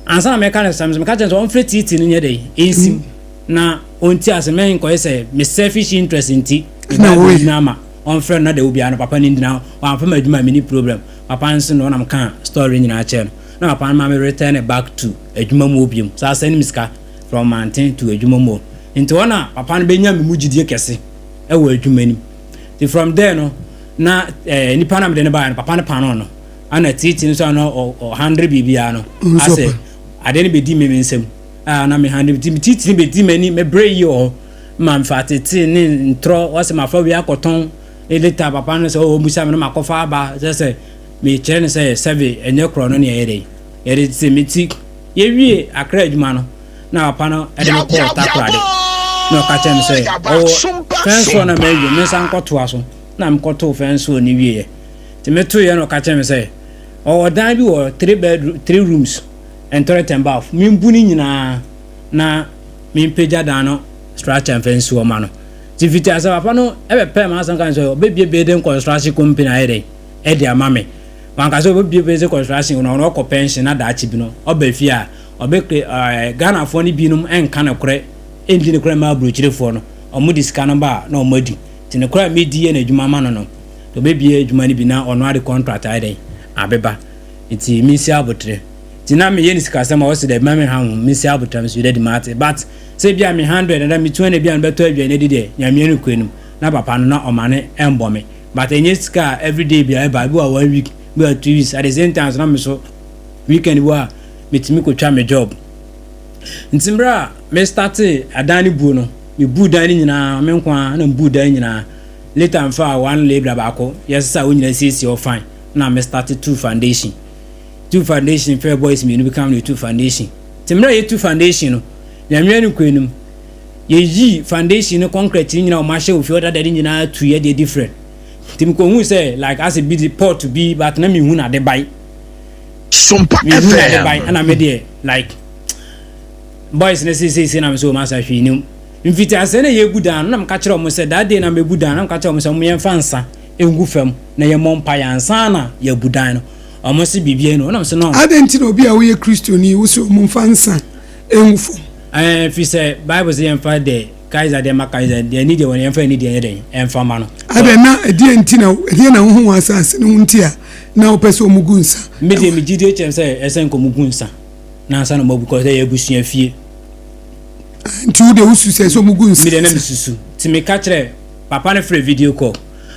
ansa na mɛka no sɛm sɛ meka kyerɛ sɛ ɔmfrɛ tiiti no nyɛ dɛn ɛnsim na ɔnti ase mɛnkɔyɛ sɛ me selfish interest nti Na meba woyɛ. bɛgyina ama ɔmfrɛ no na da obiara no papa no ndina wamfa ma adwuma a menni problem. Papa no se no na meka story nyinaa kyerɛ no. Na papa no ma me return back to adwuma mu hɔ biom. Saa send me sika from Manten to adwuma mu hɔ. Nti hɔ na papa no bɛnya me mu gyidie kɛse wɔ adwuma no mu. Nti from there no na eh, nipa na mede no baeɛ no papa no panoo no. Ana tiiti no so a na ɔhandle biribiara no asɛ adeɛ no bɛdi me me nsam a na me handle nti tiiti no bɛdi m'ani mebrɛ yie wɔ hɔ ma mfa tete ne ntorɔ wɔsɛ mafa wei akɔtɔn ne later papa no sɛ ɔwɔ musa me no makɔfa aba sɛ sɛ mekyerɛ no sɛ sɛbe ɛnyɛ korɔ no ne ɛyɛ dɛ yɛde te me ti yɛwie akra adwuma no na papa no ɛde me kɔɔ takorade na ɔka kyerɛ me sɛ ɔwɔ fɛnsoɔ na mawie me nsa nkɔtoa so na mekɔtoo fɛnsoɔ no wieɛ Nti me to yɛ na ɔka kyerɛ me sɛ ɔwɔ dan bi wɔ three bedroom three rooms and toilet and bath me mbu ne nyinaa na me mpagya dan no structure mfa nsi hɔ ma no. Nti fiti ase papa no ɛbɛpɛɛ m'asɛm ka sɛ ɔbɛbie building construction company ayɛ dɛn ɛde ama me. Wanka sɛ ɔbɛbie building construction na ɔno ɔkɔ pension na daakye bi no ɔba fie a ɔbɛ ɛɛ Ghanafoɔ no binom ɛnka nokorɛ ɛndi nokorɛ mma aburokyirefoɔ no wɔn de sika no ba a na wɔn adi. Nti nokorɛ a medi yɛ n'adwuma ma no no Ɔbɛbie adwuma no bi na ɔno ara de contract ayɛ dɛn abeba nti mensi aboterɛ nti na meyɛ no sikasɛm a ɔse daabi ma menha ho mensi aboterɛ me so dadi mate but sɛ bia me 100 na me 200 bia no bɛtɔ aduane adi deɛ Nyame nokorɛ nim na papa no na ɔma no ɛmbɔ me but ɛnyɛ sika a everyday bia ɛba ebi wɔ one week bi wɔ 2 weeks at the same time so na me so weekend bi wɔ a metumi kɔtwa me job nti mmerɛ a me startee adan no buo no mebuu dan no nyinaa me nko ara na mebuu dan nyinaa Later mfaa one labourer baako yɛsesa wo nyina siesie hɔ fine na me start tu foundation tu foundation frɛ boys mmienu bi kam na yɛtu foundation nti mmerɛ a yɛtu foundation no Nyame anokorɛ no mu yɛyi foundation no concrete no nyina wɔn ahyɛ wɔ fie hɔ dada no nyinaa tu yɛ deɛ different nti mekɔhu sɛ like asɛ bi de pot bi but na mehu na de bae Sompa mehu na de bae FM. ɛna me deɛ like boys no seesei na me sɛ wɔn asa hwee nim Mfitiaseɛ na yɛrebu dan no, na meka kyerɛ wɔn sɛ, that day na mebu dan no, na meka kyerɛ wɔn sɛ, wɔn yɛmfa nsa ngu fam na yɛmmɔ mpaeɛ ansa na yɛabu dan no. Wɔn se biribiara ni hɔ. Na mese no. Adɛn nti na obi a woyɛ Kristoni wo se wɔn mfa nsa ngu fam? Ɛɛ, ɛfiri sɛ Bible se yɛmfa deɛ Kaiser deɛ ma Kaiser, deɛ ani deɛ wɔ no yɛmfa ani deɛ nyɛ dɛn ɛmfa ma no. Adɛn na ɛdeɛn nti na ɛdeɛn na wohu wɔ asase no ho nti a na wopɛ sɛ wɔn gu nsa? Me deɛ me gyidie kyerɛ me sɛ ɛsɛ nka wɔn gu nsa na ansa na wɔabu, because ɛyɛ abusua fie. Nti wo deɛ wosu sɛ sɛ ɔmo gu nsa. Me deɛ na me susu nti me ka kyerɛ papa no frɛ video call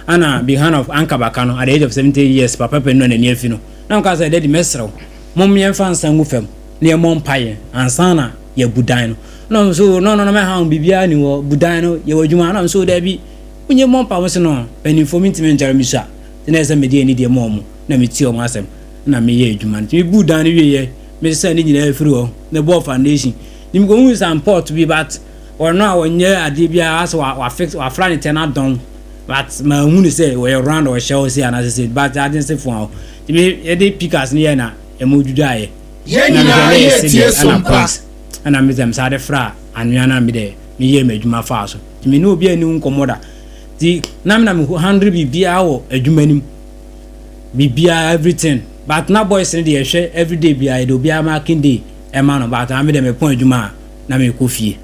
ana behind of anka baka no at the age of 70 years papa panin no a n'ani afi no na me ka sɛ daddy mɛsrɛ wo mom yɛn fa nsa ngu fam na yɛn mɔ mpaeɛ ansa na yɛ bu dan no na ɔmo so no no no mɛha wo biribiara ni hɔ bu dan no yɛ wɔ adwuma na ɔmo so dabi mo nyɛ mɔ mpa mo se no mpanimfoɔ me ntumi nkyɛre me sua nti na ɛsɛ mede ani deɛ ma ɔmo na me tie ɔmo asɛm na meyɛ adwuma no nti me bu dan no wieɛ me sesa ne nyinaa firi hɔ me bɔɔ foundation Nti mekɔhuu some pot bi but ɔno a ɔnyɛ adeɛ biara asɛ wa wa fix wafra ne tɛ no adɔn but manhu no sɛ ɔyɛ round ɔhyɛ hɔ sei anaasɛ sei but ade nse fo hɔ nti me yɛde pickaxe no yɛ na ɛmu dwudwaeɛ Yɛn na mehwɛ nyinaa na yɛ ɛyɛ tie sedeɛ ɛna sompa. coins ɛna me sɛ mesan de fra anwea no a me dɛ meyɛɛ m'adwuma faa so nti me ne obi anni ho nkɔmmɔ da nti na me na me handle biribiara wɔ adwuma no mu biribiara everything but na boys no deɛ yɛhwɛ everyday biara yɛde obiara marking day ɛma no but me deɛ mepɔn adwuma a na mekɔ fie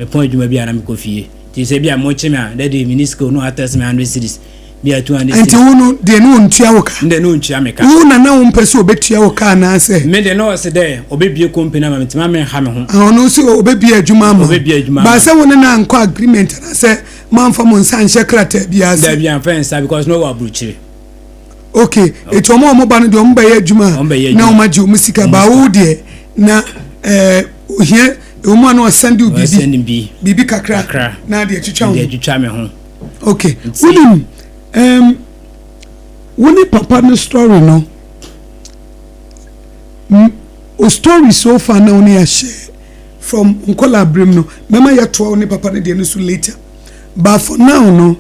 mepɔn adwuma bi a na mekɔ fie nti sɛ bi a mokye me a daddy me ni sika o na watɛs me 100 cedis bi a 200 Nti cedis wo no deɛ ne ɔntua wo ka? Ndɛ ne ɔntua me ka. Wo na na wompɛ sɛ ɔbɛtua wo ka anaasɛ? Me deɛ na ɔse dɛ ɔbɛbie company ama me nti ma menha me ho. Ah, ɔno nso ɔbɛbie adwuma ama wo. Ɔbɛbie adwuma ama But me. sɛ wo ne no ankɔ agreement anaasɛ moamfa mo nsa anhyɛ krataa biara ase? Dabi amfa nsa because na ɔwɔ aburukyire. Ok, eti wɔn a wɔn ba no deɛ wɔn bɛyɛ adwuma a na wɔn agye wɔn sika ba wo deɛ na ɛɛ ohia wɔn a na ɔsɛn de biribi biribi kakra na deɛ twitwa ho. Deɛ twitwa me ho. Ok, wonim ɛɛm wo ne papa no story no o story so far na wo ne ahyɛ from nkɔla abirem no mɛma yɛtoa wo ne papa no deɛ no so later but for now no.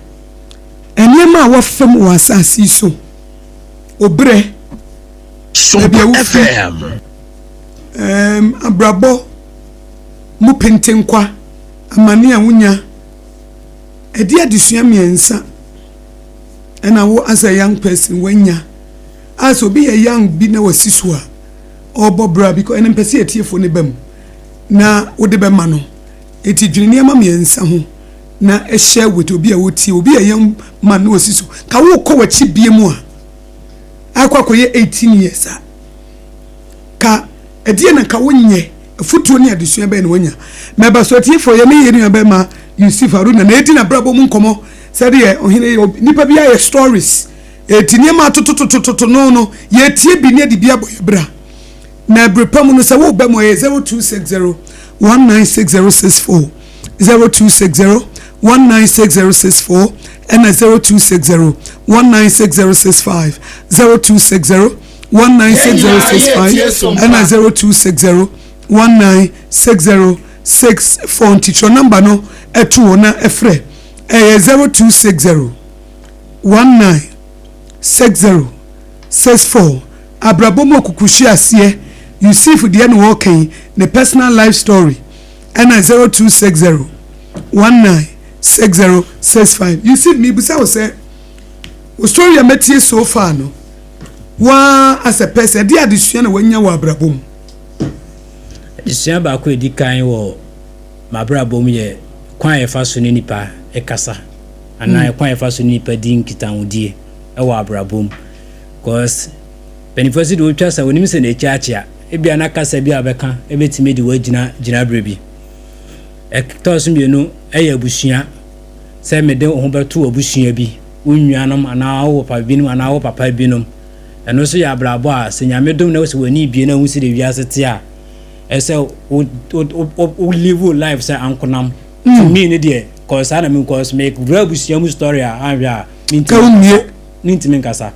Nneɛma a wɔfam wɔ asase yi so, obrɛ, baabi a wofi, um, abrabɔ mu pentenkwa, amane a wonya, ɛde adesua mmiɛnsa ɛna wo as a young person wanya. A sɛ obi yɛ young bi na wasi so a, ɔrebɔ bra bi ɛno mpɛ sɛ atiefoɔ no ba mu na wode bɛma no. Eti dwene nneɛma mmiɛnsa ho. na share with obi a otie, obi a young man na osi so. Ka wokɔ w'akyi bie mu a, Akɔ akɔyɛ 18 years a, ka ɛdeɛ na nka wonyɛ afutuo ne adesua bɛn na wanya? Mɛba so atiefoɔ, yɛne yɛn nua bɛrima Yusuf Haruna na ɛdi n'abrabɔ mu nkɔmmɔ sɛdeɛ ɔhene yɛ nipa bi ayɛ stories ɛti nneɛma atototototo no no yɛtie bi ne ade bi abɔ yɛ bra na ɛbere pa mu no sɛ woba mu ɛyɛ 0260 196064 0260 196064 ɛna 0260 196065 0260 196065 ɛna 0260 196064 nti twerɛ namba no ɛto hɔ na ɛfrɛ ɛyɛ 0260 196064 abrabɔ mu okukuhyi aseɛ Yusuf deɛ na wɔɔka yi ne personal life story ɛna 0260 196065 Yusuf mibisa wo sɛ wo story a mɛtie so far no waa as a person ɛde adesua na wanya wɔ abrabɔ mu? Adesua baako a ɛdi kan wɔ m'abrabɔ mu yɛ kwan a yɛfa so ne nipa kasa anaa kwan a yɛfa so ne nipa di nkitahodie wɔ abrabɔ mu. Cause mpanimfoɔ si de wotwa sɛ onim sɛ n'akyi akyea ebia na kasa bi a bɛka ebɛtumi de wagyina gyinaberɛ bi. Ɛtɔ so mmienu ɛyɛ abusua, sɛ mede wo ho bɛto abusua bi, wo nuanom anaa wo papa binom anaa wo papa binom. Ɛno nso yɛ abrabɔ a sɛ Nyame dom na sɛ w'ani bie na wohu sɛ de wiase te a, ɛsɛ wo wo wo live wo life sɛ ankonam. To me ne deɛ kɔ saa na me nkɔ so mewura abusua mu story a anhwɛ a ka wo nwie mentumi nkasa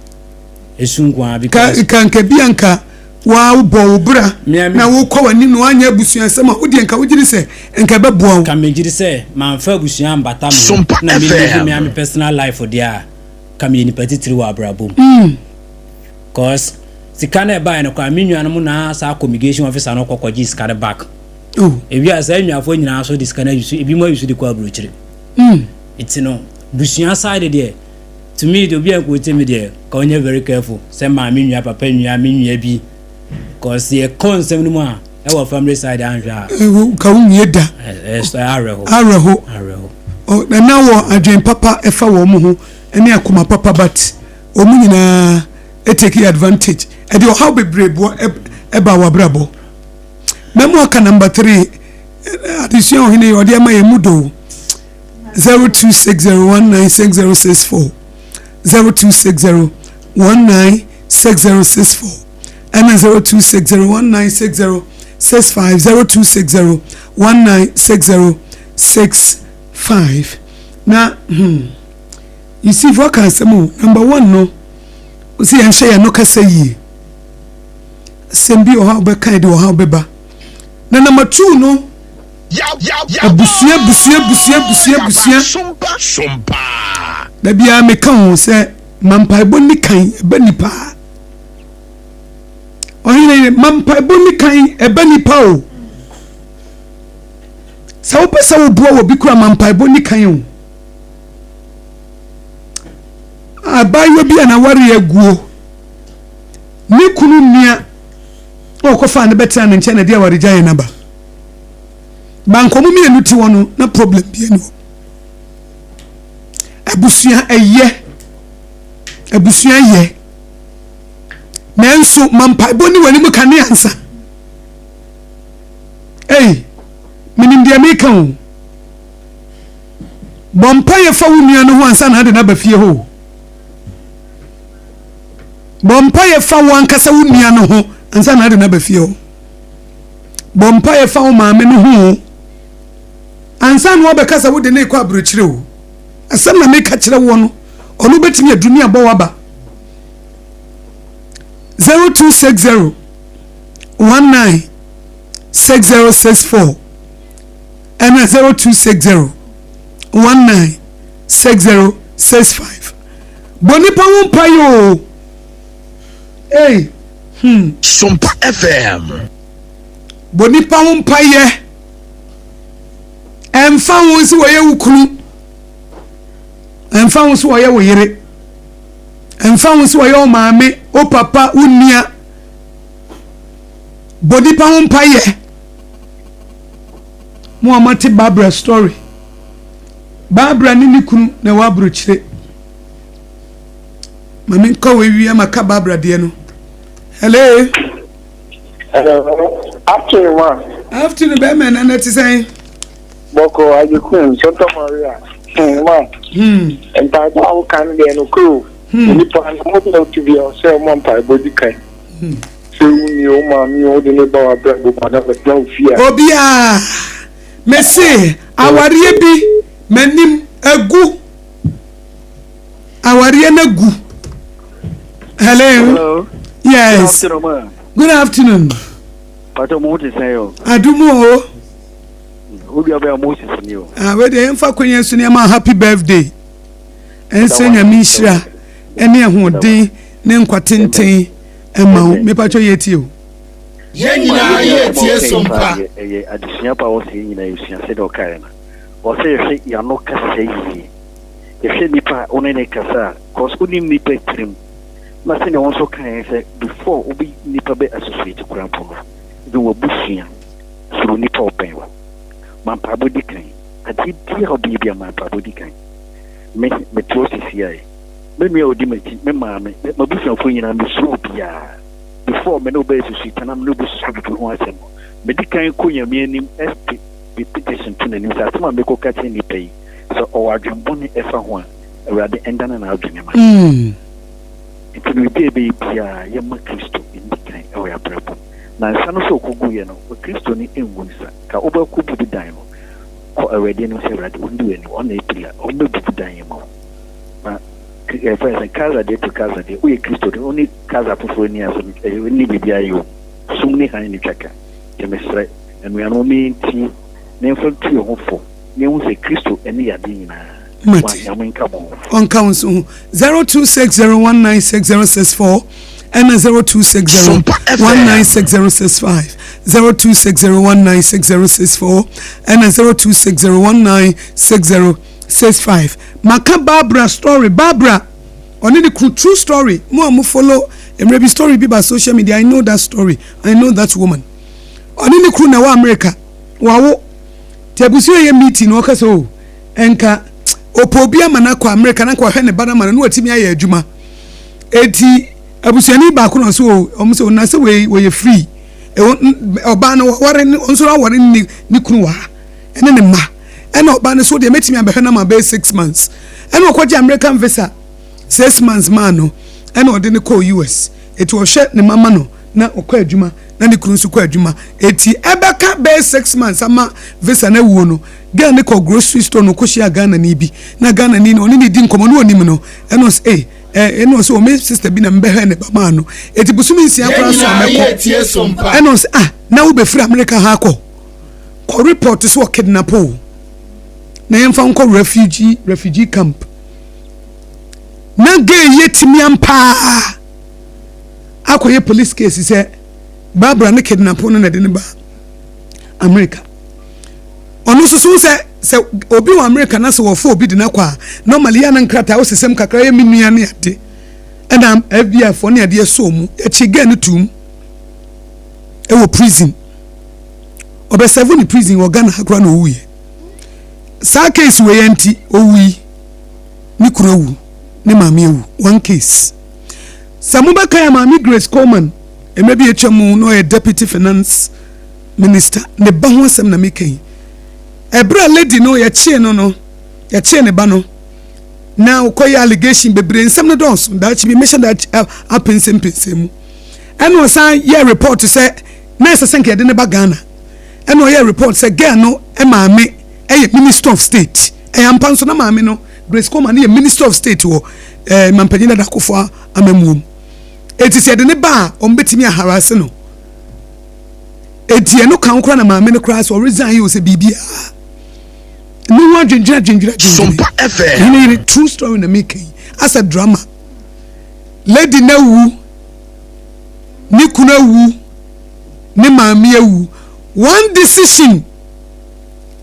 esu nko ara because ka nka bi anka waa wobɔ wo bra na wokɔ w'anim na woanyɛ abusua asɛm a wodeɛ nka wogyere sɛ nka ɛbɛboa wo. Ka megyere sɛ mamfa abusua ambata me ho na me live me me personal life deɛ a, ka meyɛ nipa titiri wɔ abrabɔ mu. Cause sika no ɛbaeɛ no koraa me nuanom na saa communication officer no kɔ kɔgye sika no back. Ewi a saa nnuafoɔ nyinaa so de sika no ayi so, ebi mu ayi so de kɔ aburokyire. Nti no busua side deɛ, to me deɛ obi a nko me deɛ ka ɔnyɛ very careful sɛ maame nua, papa nua, me nua bi, cause yɛ kɔ nsɛm no mu a ɛwɔ family side anhwɛ a ka wo nwie da. Awerɛho. Awerɛho. Awerɛho. Na wɔ adwen papa ɛfa wɔn mo ho ɛne akoma papa, but wɔn nyinaa take advantage ɛde ɔhaw bebree boa ɛba wɔ abrabɔ. Mɛmu aka number three adesua ɔhene yi ɔde ama yɛn mu do 0260196064 0260196064 ɛna 0260196065 0260196065 na Yusuf ɔka asɛm o. Number one no ɔsi yɛn hyɛ yɛn no kasa yie, asɛm bi wɔ hɔ a wobɛka de ɔhaw bɛba. Na number two no, abusua abusua abusua abusua abusua. Da biara meka ho sɛ ma mpaebɔ ni kan ɛbɛ nipa. Ɔhene ma mpaebɔ ni kan ɛbɛ nipa o. Sɛ wopɛ sɛ woboa wɔ bi kura, ma mpaebɔ ni kan o. Abaayewa bi a n'aware aguo, ne kunu nua a ɔkɔfaa no bɛtena ne nkyɛn na ɛde awaregyaeɛ no aba. Bankɔm mmienu te hɔ no na problem bi ani hɔ. Abusua ɛyɛ, abusua yɛ, nanso ma mpaebɔ ne w'anim kane ansa. Ei, menim deɛ meka o. Bɔ mpaeɛ fa wo nua no ho ansa na ade no aba fie hɔ o. Bɔ mpaeɛ fa wo ankasa wo nua no ho ansa na ade no aba fie hɔ. Bɔ mpaeɛ fa wo maame no ho o ansa na wabɛka sɛ wode ne kɔ aburokyire o. Asɛm na meka kyerɛ woɔ no, ɔno bɛtumi aduru ne abɔ waba. 0260 19 6064 ɛna 0260 19 6065. Bɔ nipa ho mpaeɛ o. Ei, Sompa FM. Bɔ nipa ho mpaeɛ. Ɛmfa ho sɛ wɔyɛ wo kunu, ɛmfa ho sɛ wɔyɛ wo yere, ɛmfa ho sɛ wɔyɛ wo maame, wo papa, wo nua. Bɔ nipa ho mpaeɛ. Mo a moate Barbara story. Barbara ne ne kunu na ɛwɔ aburokyire. Ma menkɔ wɔ wie ama ka Barbara deɛ no. Hello. Hello. Afternoon ma. Afternoon bɛrima ɛna na ti sɛn. Bɔkɔ Agyekum Santa Maria. Hmm, ma. Mpaebɔ a woka no deɛ no kuro. Nipa no mo bɛ otu bi a ɔsɛ ɔmo mpaebɔ di kan. Sɛ wo ni o maame o wode ne ba wa brɛ bo ba na bɛtena wo fie a. Obiara mese awareɛ bi m'anim agu. Awareɛ no agu. Hello. Hello. Yes. Good afternoon, ma. Good afternoon. Pato mo te sɛn o. Adumu o. Wo dua bɛyɛ Moses ni o. Ah, wei deɛ yɛmfa kwan so nneɛma happy birthday. Ɛnsɛ Nyame nhyira ɛne ahoɔden ne nkwa tenten ɛma wo. Mepa kyɛ yɛ tie o. Yɛn nyinaa yɛ tie so mpa. Ɛyɛ adesua pa wɔ sɛ yɛn nyinaa yɛsua sɛdeɛ ɔkaeɛ no. Wɔ sɛ yɛhwɛ yɛano kasa yie. Yɛhwɛ nipa a wo ne ne kasa a, cause wonim nipa tirim. Na sɛdeɛ wɔn nso kaeɛ sɛ before wobi nipa bɛ associate koraa mpo no, even w'abusua, suro nipa a ɔbɛn wo. Ma mpaebɔ di kan. Adeɛ biara a wobɛyɛ biara ma mpaebɔ di kan. Me, mete hɔ sisiae. Me nua a ɔdi m'akyi, me maame, m'abusuafoɔ nyinaa, mesuro obiara. Before me ne wo bɛyɛ susuita na me ne wo bɛsusu biribi ho asɛm no, medi kan kɔ Nyame anim de me petition to n'anim sɛ asɛm a mekɔka kyerɛ nipa yi, sɛ ɔwɔ adwenbɔne ɛfa ho a, Awurade ndane n'adwene ma no. Nti no biribi a yɛbɛyɛ biara, yɛmma Kristo nni kan wɔ yɛn abrabɔ mu. Na nsa no nso a ɔkɔguiɛ no, Kristoni ngu nsa. Ka wobɛkɔbubu dan no, kɔ Awurade anim sɛ, Awurade, ɔndi w'anim, ɔno na ɛpira, ɔmmɛbubu dan yi ma wo. Na yɛfrɛ no sɛ Kaza deɛ to Kaza deɛ, woyɛ Kristoni, wo ne Kaza foforɔ nni asɛm, nni biribiara yɛ o. Sum ne hann ne twaka. Nti mesrɛ, anuanom, momma yɛntie na yɛmfa ntu yɛn ho fo na yɛnhu sɛ Kristo ne yɛn ade nyinaa. Mate. Wa, Nyame nka mo ho. Ɔnka wo nso ho. 0260196064 ɛna 0260196065 0260196064 ɛna 0260196065. Maka Barbara story. Barbara ɔne ne kunu true story. Mo a mo follow mmerɛ bi story bi ba social media, I know that story. I know that woman. Ɔne ne kunu na ɛwɔ America. Wawo. Nti abusua yɛ meeting na ɔka sɛ o nka ɔpɛ obi ama no akɔ America na nka wahwɛ ne ba no ama no na watumi ayɛ adwuma. Eti abusuani baako na ɔsɛ o ɔmo sɛ ɔna sɛ wei wɔyɛ free. Ɔbaa no waware ne nso aware ne ne kunu wɔ ha ɛne ne mma. Ɛna ɔbaa no so deɛ mɛtumi abɛhwɛ no ama bɛyɛ 6 months. Ɛna ɔkɔgye American visa 6 months maa no, ɛna ɔde no kɔɔ US. Eti ɔhwɛ ne mama no na ɔkɔ adwuma na ne kunu nso kɔ adwuma. Eti ɛbɛka bɛyɛ 6 months ama visa no awuo no, girl ne kɔ grocery store no kɔhyia Ghana ni bi, na Ghana ni no ɔne ne di nkɔmɔ na onim no, ɛna ɔsɛ ee ɛ ɛna ɔsɛ ɔme sister bi na mbɛhwɛ ne ba maa no, eti bosomi 6 Yɛn koraa so a nyinaa mɛkɔ. yɛ tie so mpa. Ɛna ɔsɛ, ah, na wobɛfiri America ha akɔ kɔ report so wɔ kidnap o na yɛmfa nkɔ refugee camp. Na girl yɛ timi ampaa akɔyɛ police case sɛ Barbara ne kidnap no na ɛde ne ba America. Ɔno nso so sɛ obi wɔ America na sɛ wɔfo obi de no akɔ a, normally yɛ na nkrataa wosesɛm kakra yɛ me nua ne ade, ɛna FBI foɔ ne adeɛ sɔɔ mu, yɛkye girl no tuum ɛwɔ prison. Ɔbɛsɛfo ne prison wɔ Ghana ha koraa na ɔwuiɛ. Saa case wei yɛ nti ɔwui, ne kunu awu, ne maame awu, one case. Sɛ mobɛka yɛ maame Grace Coleman, mmerɛ bi atwa mu na ɔyɛ deputy finance minister, ne ba ho asɛm na meka yi. Ɛberɛ a lady no yɛkyee no, yɛkyee ne ba no na ɔkɔyɛ allegation bebree, nsɛm no dɔɔso, daakye bi mehyɛ daakye apɛnsɛmpɛnsɛm mu. Ɛna ɔsan yɛ report sɛ na ɛsɛ sɛ nka yɛde ne ba Ghana, ɛna ɔyɛ report sɛ girl no maame ɛyɛ minister of state. Ɛyɛ ampa nso, na maame no Grace Coleman no yɛ minister of state wɔ mampanyin dada Akufo amamuom. Eti sɛ yɛde ne ba a, wɔn bɛtumi aharase no. Eti ɛno kan koraa na maame no koraa sɛ ɔresign yi o sɛ biribiara ne ho adwendwene adwendwene adwendwene. Sompa FM. Yene yene true story na meka yi asɛ drama. Lady na wu, ne kunu awu, ne maame awu. One decision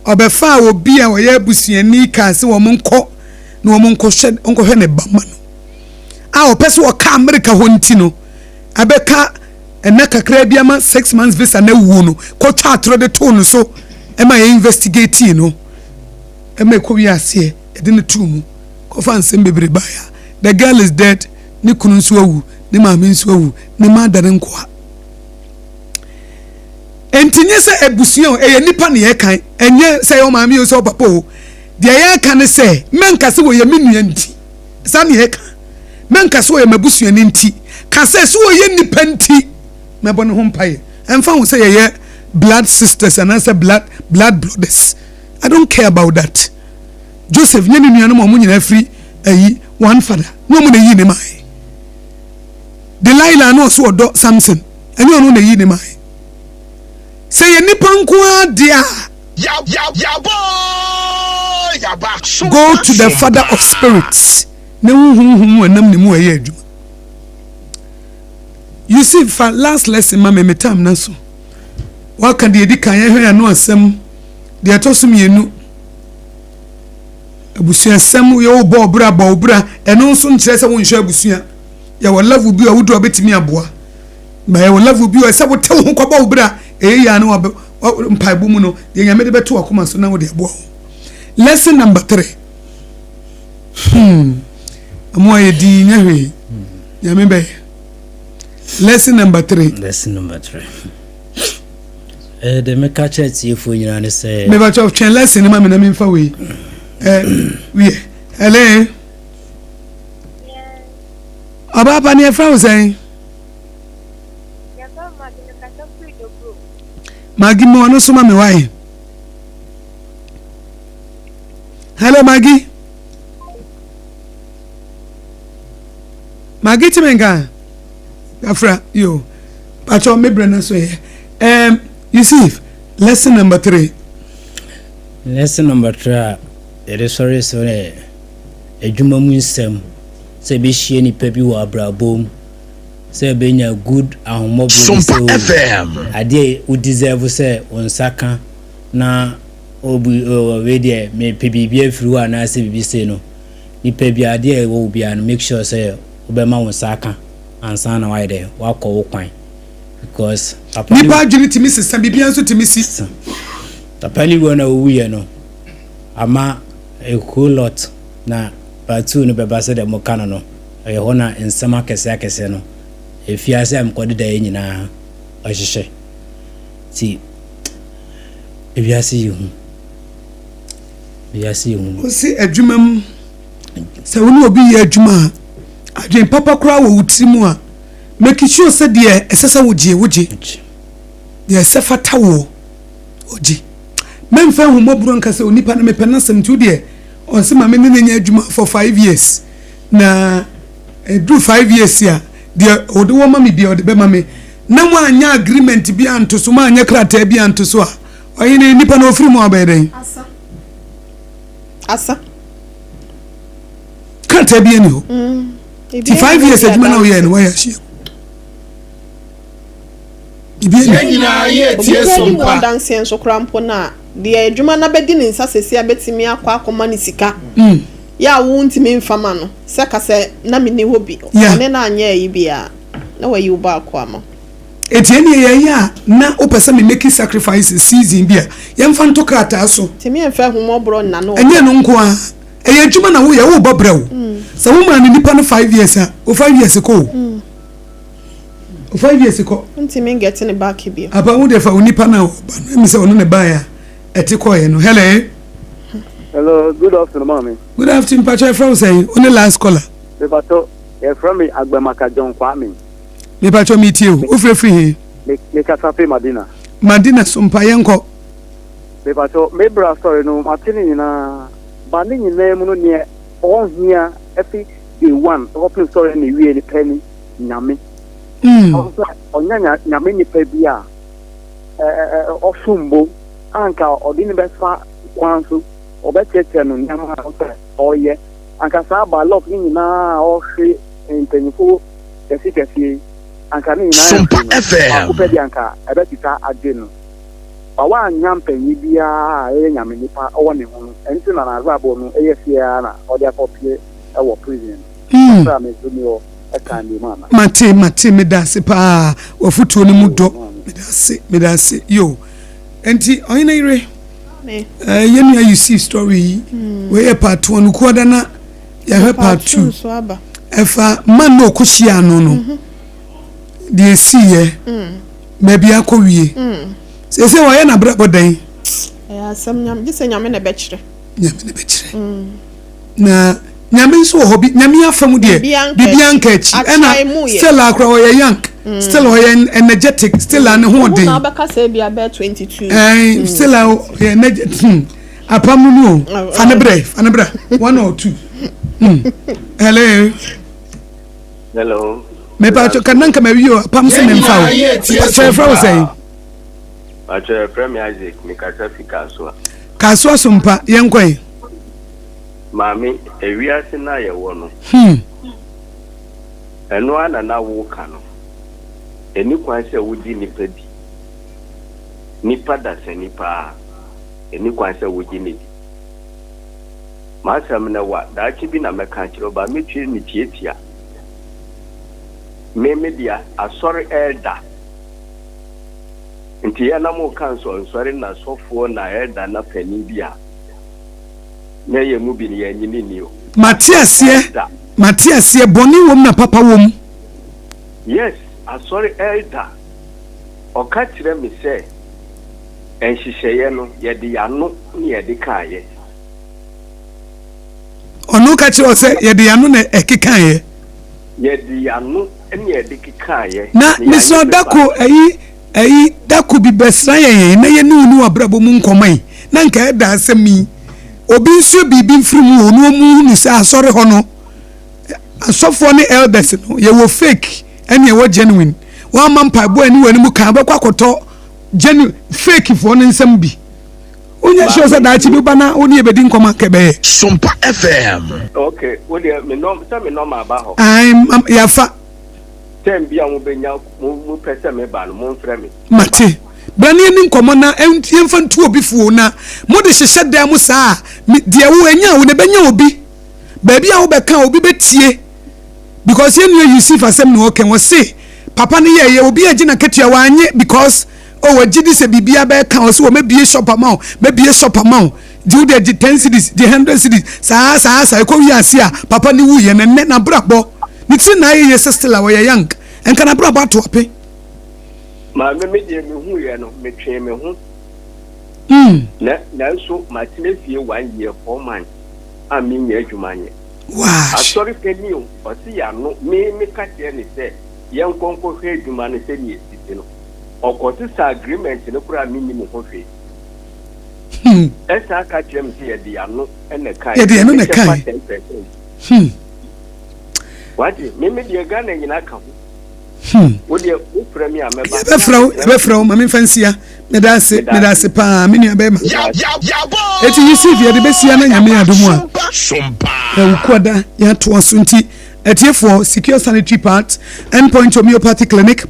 ɔbɛfa a obi a ɔyɛ abusuani kaa sɛ wɔn nkɔ na wɔn nkɔhwɛ ne ba ma no a ɔpɛ sɛ ɔka America hɔ nti no, ɛbɛka ɛnɛ kakra bi ama 6 months visa na wuo no, kɔtwa atorɔ de too no so ɛma yɛ investigate no, ɛma ɛkɔ wi aseɛ, yɛde no too mu kɔfa nsɛm bebree baeɛ. The girl is dead. Ne kunu nso awu, ne maame nso awu, ne mma adane nkoa. Enti nyɛ sɛ abusua o, ɛyɛ nnipa na yɛka, ɛnyɛ sɛ ɛyɛ ɔmaame o, sɛ ɔpapa o. Deɛ yɛka ne sɛ, mɛnka sɛ wɔyɛ me nua nti. Saa na yɛka. Mɛnka sɛ ɔyɛ m'abusuani nti. Ka sɛ, sɛ ɔyɛ nnipa nti, mɛbɔ ne ho mpaeɛ. Ɛmfa ho sɛ yɛyɛ blood sisters anaasɛ blood blood brothers. I don't care about that. Joseph nye ne nuanom a wɔn nyinaa firi ayi one father ne wɔn na eyii ne mae. Delilah na ɔso ɔdɔ Samson ɛnyɛ ɔno na eyii ne mae. Sɛ yɛ nipa nko ara deɛ a. Go to the father of spirits na hu honhom a ɛnam ne mu a ɛyɛ adwuma. You see fa last lesson ma me me time na so. Waka deɛ edi kan yɛhwɛ ano asɛm deɛ ɛtɔ so mmienu. Abusuasɛm yɛ wo bɔ ɔbra bɔ ɔbra ɛno nso nkyerɛ sɛ wonhwɛ abusua. Yɛwɔ level bi a wodu a wobɛtumi aboa. Ba yɛwɔ level bi a ɛsɛ wote wo ho kɔbɔ wo bra ɛyɛ yie a na wabɛ mpaebɔ mu no deɛ Nyame de bɛto wakoma so na wode aboa ho. Lesson number 3. Hmm. Ɔmo ayɛ din nyɛ hwee. Nyame bɛyɛ. Lesson number 3. Lesson number 3. Eh, deɛ meka kyerɛ tiefoɔ nyinaa ne sɛ. Mebakyɛ twɛn lesson no ma me na memfa wei. Eh, wiɛ. Hello. Ɔbaa pa ne yɛfrɛ wo sɛn? Magi mo ɔno so ma me wae. Hello Magi. Magi ti me nka. Afra yo. Pacho me brɛ na so yɛ. Um, Yusuf, lesson number 3. Lesson number 3 a yɛde sɔre so ne adwuma mu nsɛm sɛ ɛbɛhyia nipa bi wɔ abrabɔ mu sɛ ɛbɛnya good ahommɔborɔ bi sɛ o adeɛ wo deserve sɛ wo nsa ka na obi wei deɛ mepɛ biribi afiri hɔ anaasɛ biribi sei no nipa bi adeɛ a ɛwɔ wo biara no make sure sɛ wobɛma wo nsa aka ansa na wayɛ dɛ wakɔ wo kwan because papa nipa adwene tumi sesa biribiara nso tumi si papa ne wuo na owuiɛ no ama a whole lot na part 2 no bɛba sɛdeɛ moka no no ɛyɛ hɔ na nsɛm akɛseɛ akɛseɛ no efiase a mekɔdedaeɛ nyinaa ɔhyehyɛ nti ewiase yɛ hu ewiase yɛ hu. Wosi adwuma mu sɛ wo ne obi yɛ adwuma a adwene papa koraa wɔ wo tiri mu a make sure sɛ deɛ ɛsɛ sɛ wogye wogye deɛ ɛsɛ fata woɔ ogye mɛmfa ahummɔborɔ nka sɛ onipa no mepɛ n'asɛm nti wo deɛ ɔse ma me ne no nyɛ adwuma for 5 years na ɛduru 5 years a deɛ ɔde wɔ ma me bia ɔde bɛma me na moanyɛ agreement bi anto so moanyɛ krataa bi anto so a ɔyene nipa no ɔfiri mu a ɔbɛyɛ dɛn? Asa. Krataa bi ani hɔ ti 5 years adwuma na woyɛ no wɔyɛ ahyia Yɛn nyinaa yɛ tie Obi koraa di mu Sompa. adanseɛ nso koraa mpo no a, deɛ adwuma no abɛdi ne nsa seesei a bɛtumi akɔ akɔma no sika yɛ a wontumi mfa ma no sɛ ka sɛ na menni hɔ bi ɔne no anyɛ ayi biara na wayi wo baako ama wo. Eti ɛneɛ yɛyɛ a na wopɛ sɛ me make sacrifices season bi a yɛmfa nto krataa so. Ntumi mfa ahummɔborɔ nna no Ɛnyɛ ɔdɔ. ɛno nko ara, ɛyɛ adwuma na woyɛ, worebɔ brɛ o. Sɛ womaa no nipa no 5 years a, wo 5 years kɔ o. Wo 5 years kɔ. Wontumi ngɛte ne back bio. Apa wo deɛ fa wo nipa no a ɔba no, ɛmi sɛ ɔno na ɛbaeɛ a ɛte kɔeɛ no. Hello. Hello, good afternoon, maame. Good afternoon, mpakyɛ yɛfrɛ wo sɛn? Wo ne last caller. Mepakyɛ, yɛfrɛ me Agbamaka John Kwame. Mepakyɛ metie o. Wofrɛ firi he? Me mekasa firi Madina. Madina so mpa yɛnkɔ. Mepakyɛ, me bra sɔre no mate ne nyinaa, ba ne nyinaa mu no neɛ ɔhia ɛfi day one ɛkɔpem sɔre no ne wie no pɛ ne Nyame. Ɔho sɛ ɔnya Nyame nipa bi a ɔsom bo a anka ɔde no bɛfa kwan so, ɔbɛkyerɛkyerɛ no nneɛma a ɔsɛ ɔyɛ. Anka saa balɔk ne nyinaa a ɔhwe mpanyimfo kɛse kɛse yi, anka ne nyinaa Sompa nhwe no. Baako FM. pɛ deɛ anka ɛbɛteta agye no. Ba wannya mpanyin biara a ɛyɛ Nyame nipa wɔ ne ho no, ɛno nti na n'abrabɔ no yɛ seɛ ara na ɔde akɔpue wɔ prison no. Kakra a me nso mewɔ ɛka nneɛma ana. Mate mate medase paa wafutuo no mu dɔ medase medase yo nti ɔhene yere eh, yɛn nua Yusuf story yi wei yɛ part one kuada na yɛhwɛ part two. Ɛfa man na ɔkɔhyia ano no, deɛ ɛsiiɛ, baabi akɔ wie. Seesei wɔyɛ n'abrabɔ dɛn? Ɛyɛ asɛm nyame gye sɛ Nyame na ɛbɛkyerɛ. Nyame na ɛbɛkyerɛ. Na Nyame nso wɔ hɔ bi, Nyame afa mu deɛ biribiara nka akyi. Ɛna still akora ɔyɛ young, still ɔyɛ energetic, still a ne ho ɔden. Ɔmo na ɔbɛka sɛ ebi abɛɛ 22. Ɛn still a ɔyɛ energetic. Apam no mu o, fa ne brɛ, fa ne brɛ, one or two. Hello. Hello. Mepa atwa kan nanka ma wi o, apam se me mfa o. Atwa efra wo sɛn? Atwa efra me Isaac, me kasa fi Kasoa. Kasoa so mpa, yɛn kɔ yi. Maame, ewiase na yɛwɔ no. Ɛno ara na wo ka no. Ɛni kwan sɛ wogye nipa di. Nipa dasani paa. Ɛni kwan sɛ wogye ne di. M'asɛm no wa, daakye bi na mɛka akyerɛ wo, ba mɛtwie ne tiatia. Me me dea, asɔre elder. Nti yɛ na mo ka nsɔnsɔre na sɔfoɔ na elder na panin bi a, na yɛ mu bi no yɛ nye ne ni o. Mate aseɛ, mate aseɛ, bɔne wom na papa wom. Yes, asɔre elder, ɔka kyerɛ me sɛ, nhyehyɛeɛ no, yɛde y'ano ne yɛde kaeɛ. Ɔno ka kyerɛ sɛ yɛde y'ano na ɛkekaeɛ. Yɛde y'ano ne yɛde kekaeɛ. Na mesrɛ dako ayi ayi dako bi bɛsra yɛn yɛn na yɛne wo ne w'abrabɔ mu nkɔmɔ yi na nka ɛda asɛm yi obi nsuo biribi mfiri mu wɔ no ɔmu hunu sɛ asɔre hɔ no asɔfoɔ ne elders no yɛwɔ fake ɛne ɛwɔ genuine. Wɔama mpaebɔ ani wɔ anim kan bɛkɔ akɔtɔ genuine fake foɔ no nsɛm bi. Wonyɛ sure sɛ daakye bi ba na wo ne yɛbɛdi nkɔmɔ anka ɛbɛyɛ. Sompa FM. Okay, wo deɛ me nɔm sɛ me nɔm aba hɔ. Ayi yafa. Tɛm bi a mo bɛnya mo pɛ sɛ me ba no mo nfrɛ me. Mate. Bra ne yɛni nkɔmɔ na yɛmfa ntu obi fuo na mo de hyehyɛ dan mu saa deɛ wo anya wo na ɛbɛnya obi. Baabi a wobɛka obi bɛtie. Because yɛn nua Yusuf asɛm na ɔka wɔse papa no yɛɛyɛ obi agye n'akatua wanye because oh wagye di sɛ biribiara bɛka ɔse wɔ mɛbie shop ama wo mɛbie shop ama wo gye wo deɛ gye 10 cedis gye 100 cedis saa saa saa ɛkɔ wie ase a papa no wuyɛ na nnɛ n'abrabɔ ne tiri na ayɛ yɛ sɛ still a ɔyɛ young nka n'abrabɔ ato ape. Maame me deɛ mehu yɛ no metwee me ho na nanso matena fie 1 year 4 months a menyɛ adwuma nyɛ. Asɔre panin o, ɔse y'ano, me me ka kyerɛ no sɛ yɛnkɔ nkɔhwɛ adwuma no sɛnea ɛsi te no, ɔkɔ sesa agreement no koraa a mennim ho hwee. Ɛsan ka kyerɛ me sɛ yɛde y'ano na ɛkae, Yɛde y'ano na mehyɛ fa ɛkae. 10%. Wate, me me deɛ Ghana nyinaa ka ho. Wo deɛ wofrɛ me a mɛba. Yɛbɛfrɛ wo, yɛbɛfrɛ wo, ma memfa nsia. Meda ase, meda ase paa, me nua bɛrima. Eti Yusuf yɛde bɛsia na Nyame adom a, ɛwukuada yɛatoa so nti atiefoɔ Secure Sanitary Pads, Endpoint Homeopathy Clinic,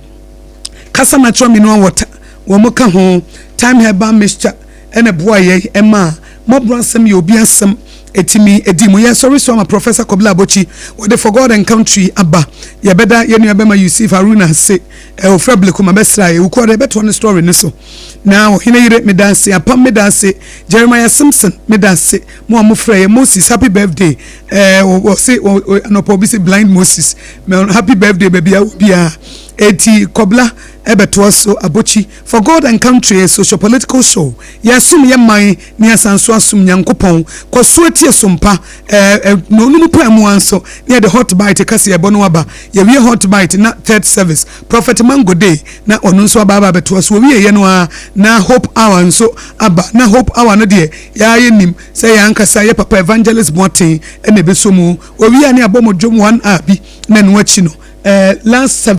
Kasa Natural Mineral Water, wɔn ka ho, Time Herbal Mixture ɛna ɛboa yɛn ɛma mmɔborɔ asɛm yɛ obi asɛm ɛtumi ɛdi mu. Yɛsɔre so ama Professor Kobla Abokyi, wɔde For God and Country aba. Yɛbɛda yɛn nua bɛrima Yusuf Haruna ase. Ɔfrɛ Blekuma bɛsra yɛ. Wukɔ dɛ bɛtoa ne story no so. Na ɔhene yere meda ase, Apam meda ase, Jeremiah Simpson meda ase, mo a mo frɛ yɛ, Moses happy birthday. Ɔse anɔpa obi se blind Moses. Happy birthday baabi a obiara. Eti Kɔbla ɛbɛtoa so Abokyi. For God and Country a socio-political show. Yɛsom yɛ man ne yɛasan so asom Nyankopɔn. Kɔ so tie Sompa. Na ɔno mu paa mu ara nso na yɛde Hot Bite kaseɛbɔ no aba. Yɛwie Hot Bite na Third Service, Prophet Mango Day na ɔno nso aba aba abɛtoa so. Wɔwieeɛ no ara na Hope Hour nso aba. Na Hope Hour no deɛ yɛn ara yɛnim sɛ yɛn ankasa yɛ papa Evangelist Boateng na ɛbɛsɔ mu. Wɔwie a ne yɛabɔ mo dwom one hour bi na ɛno akyi no last service.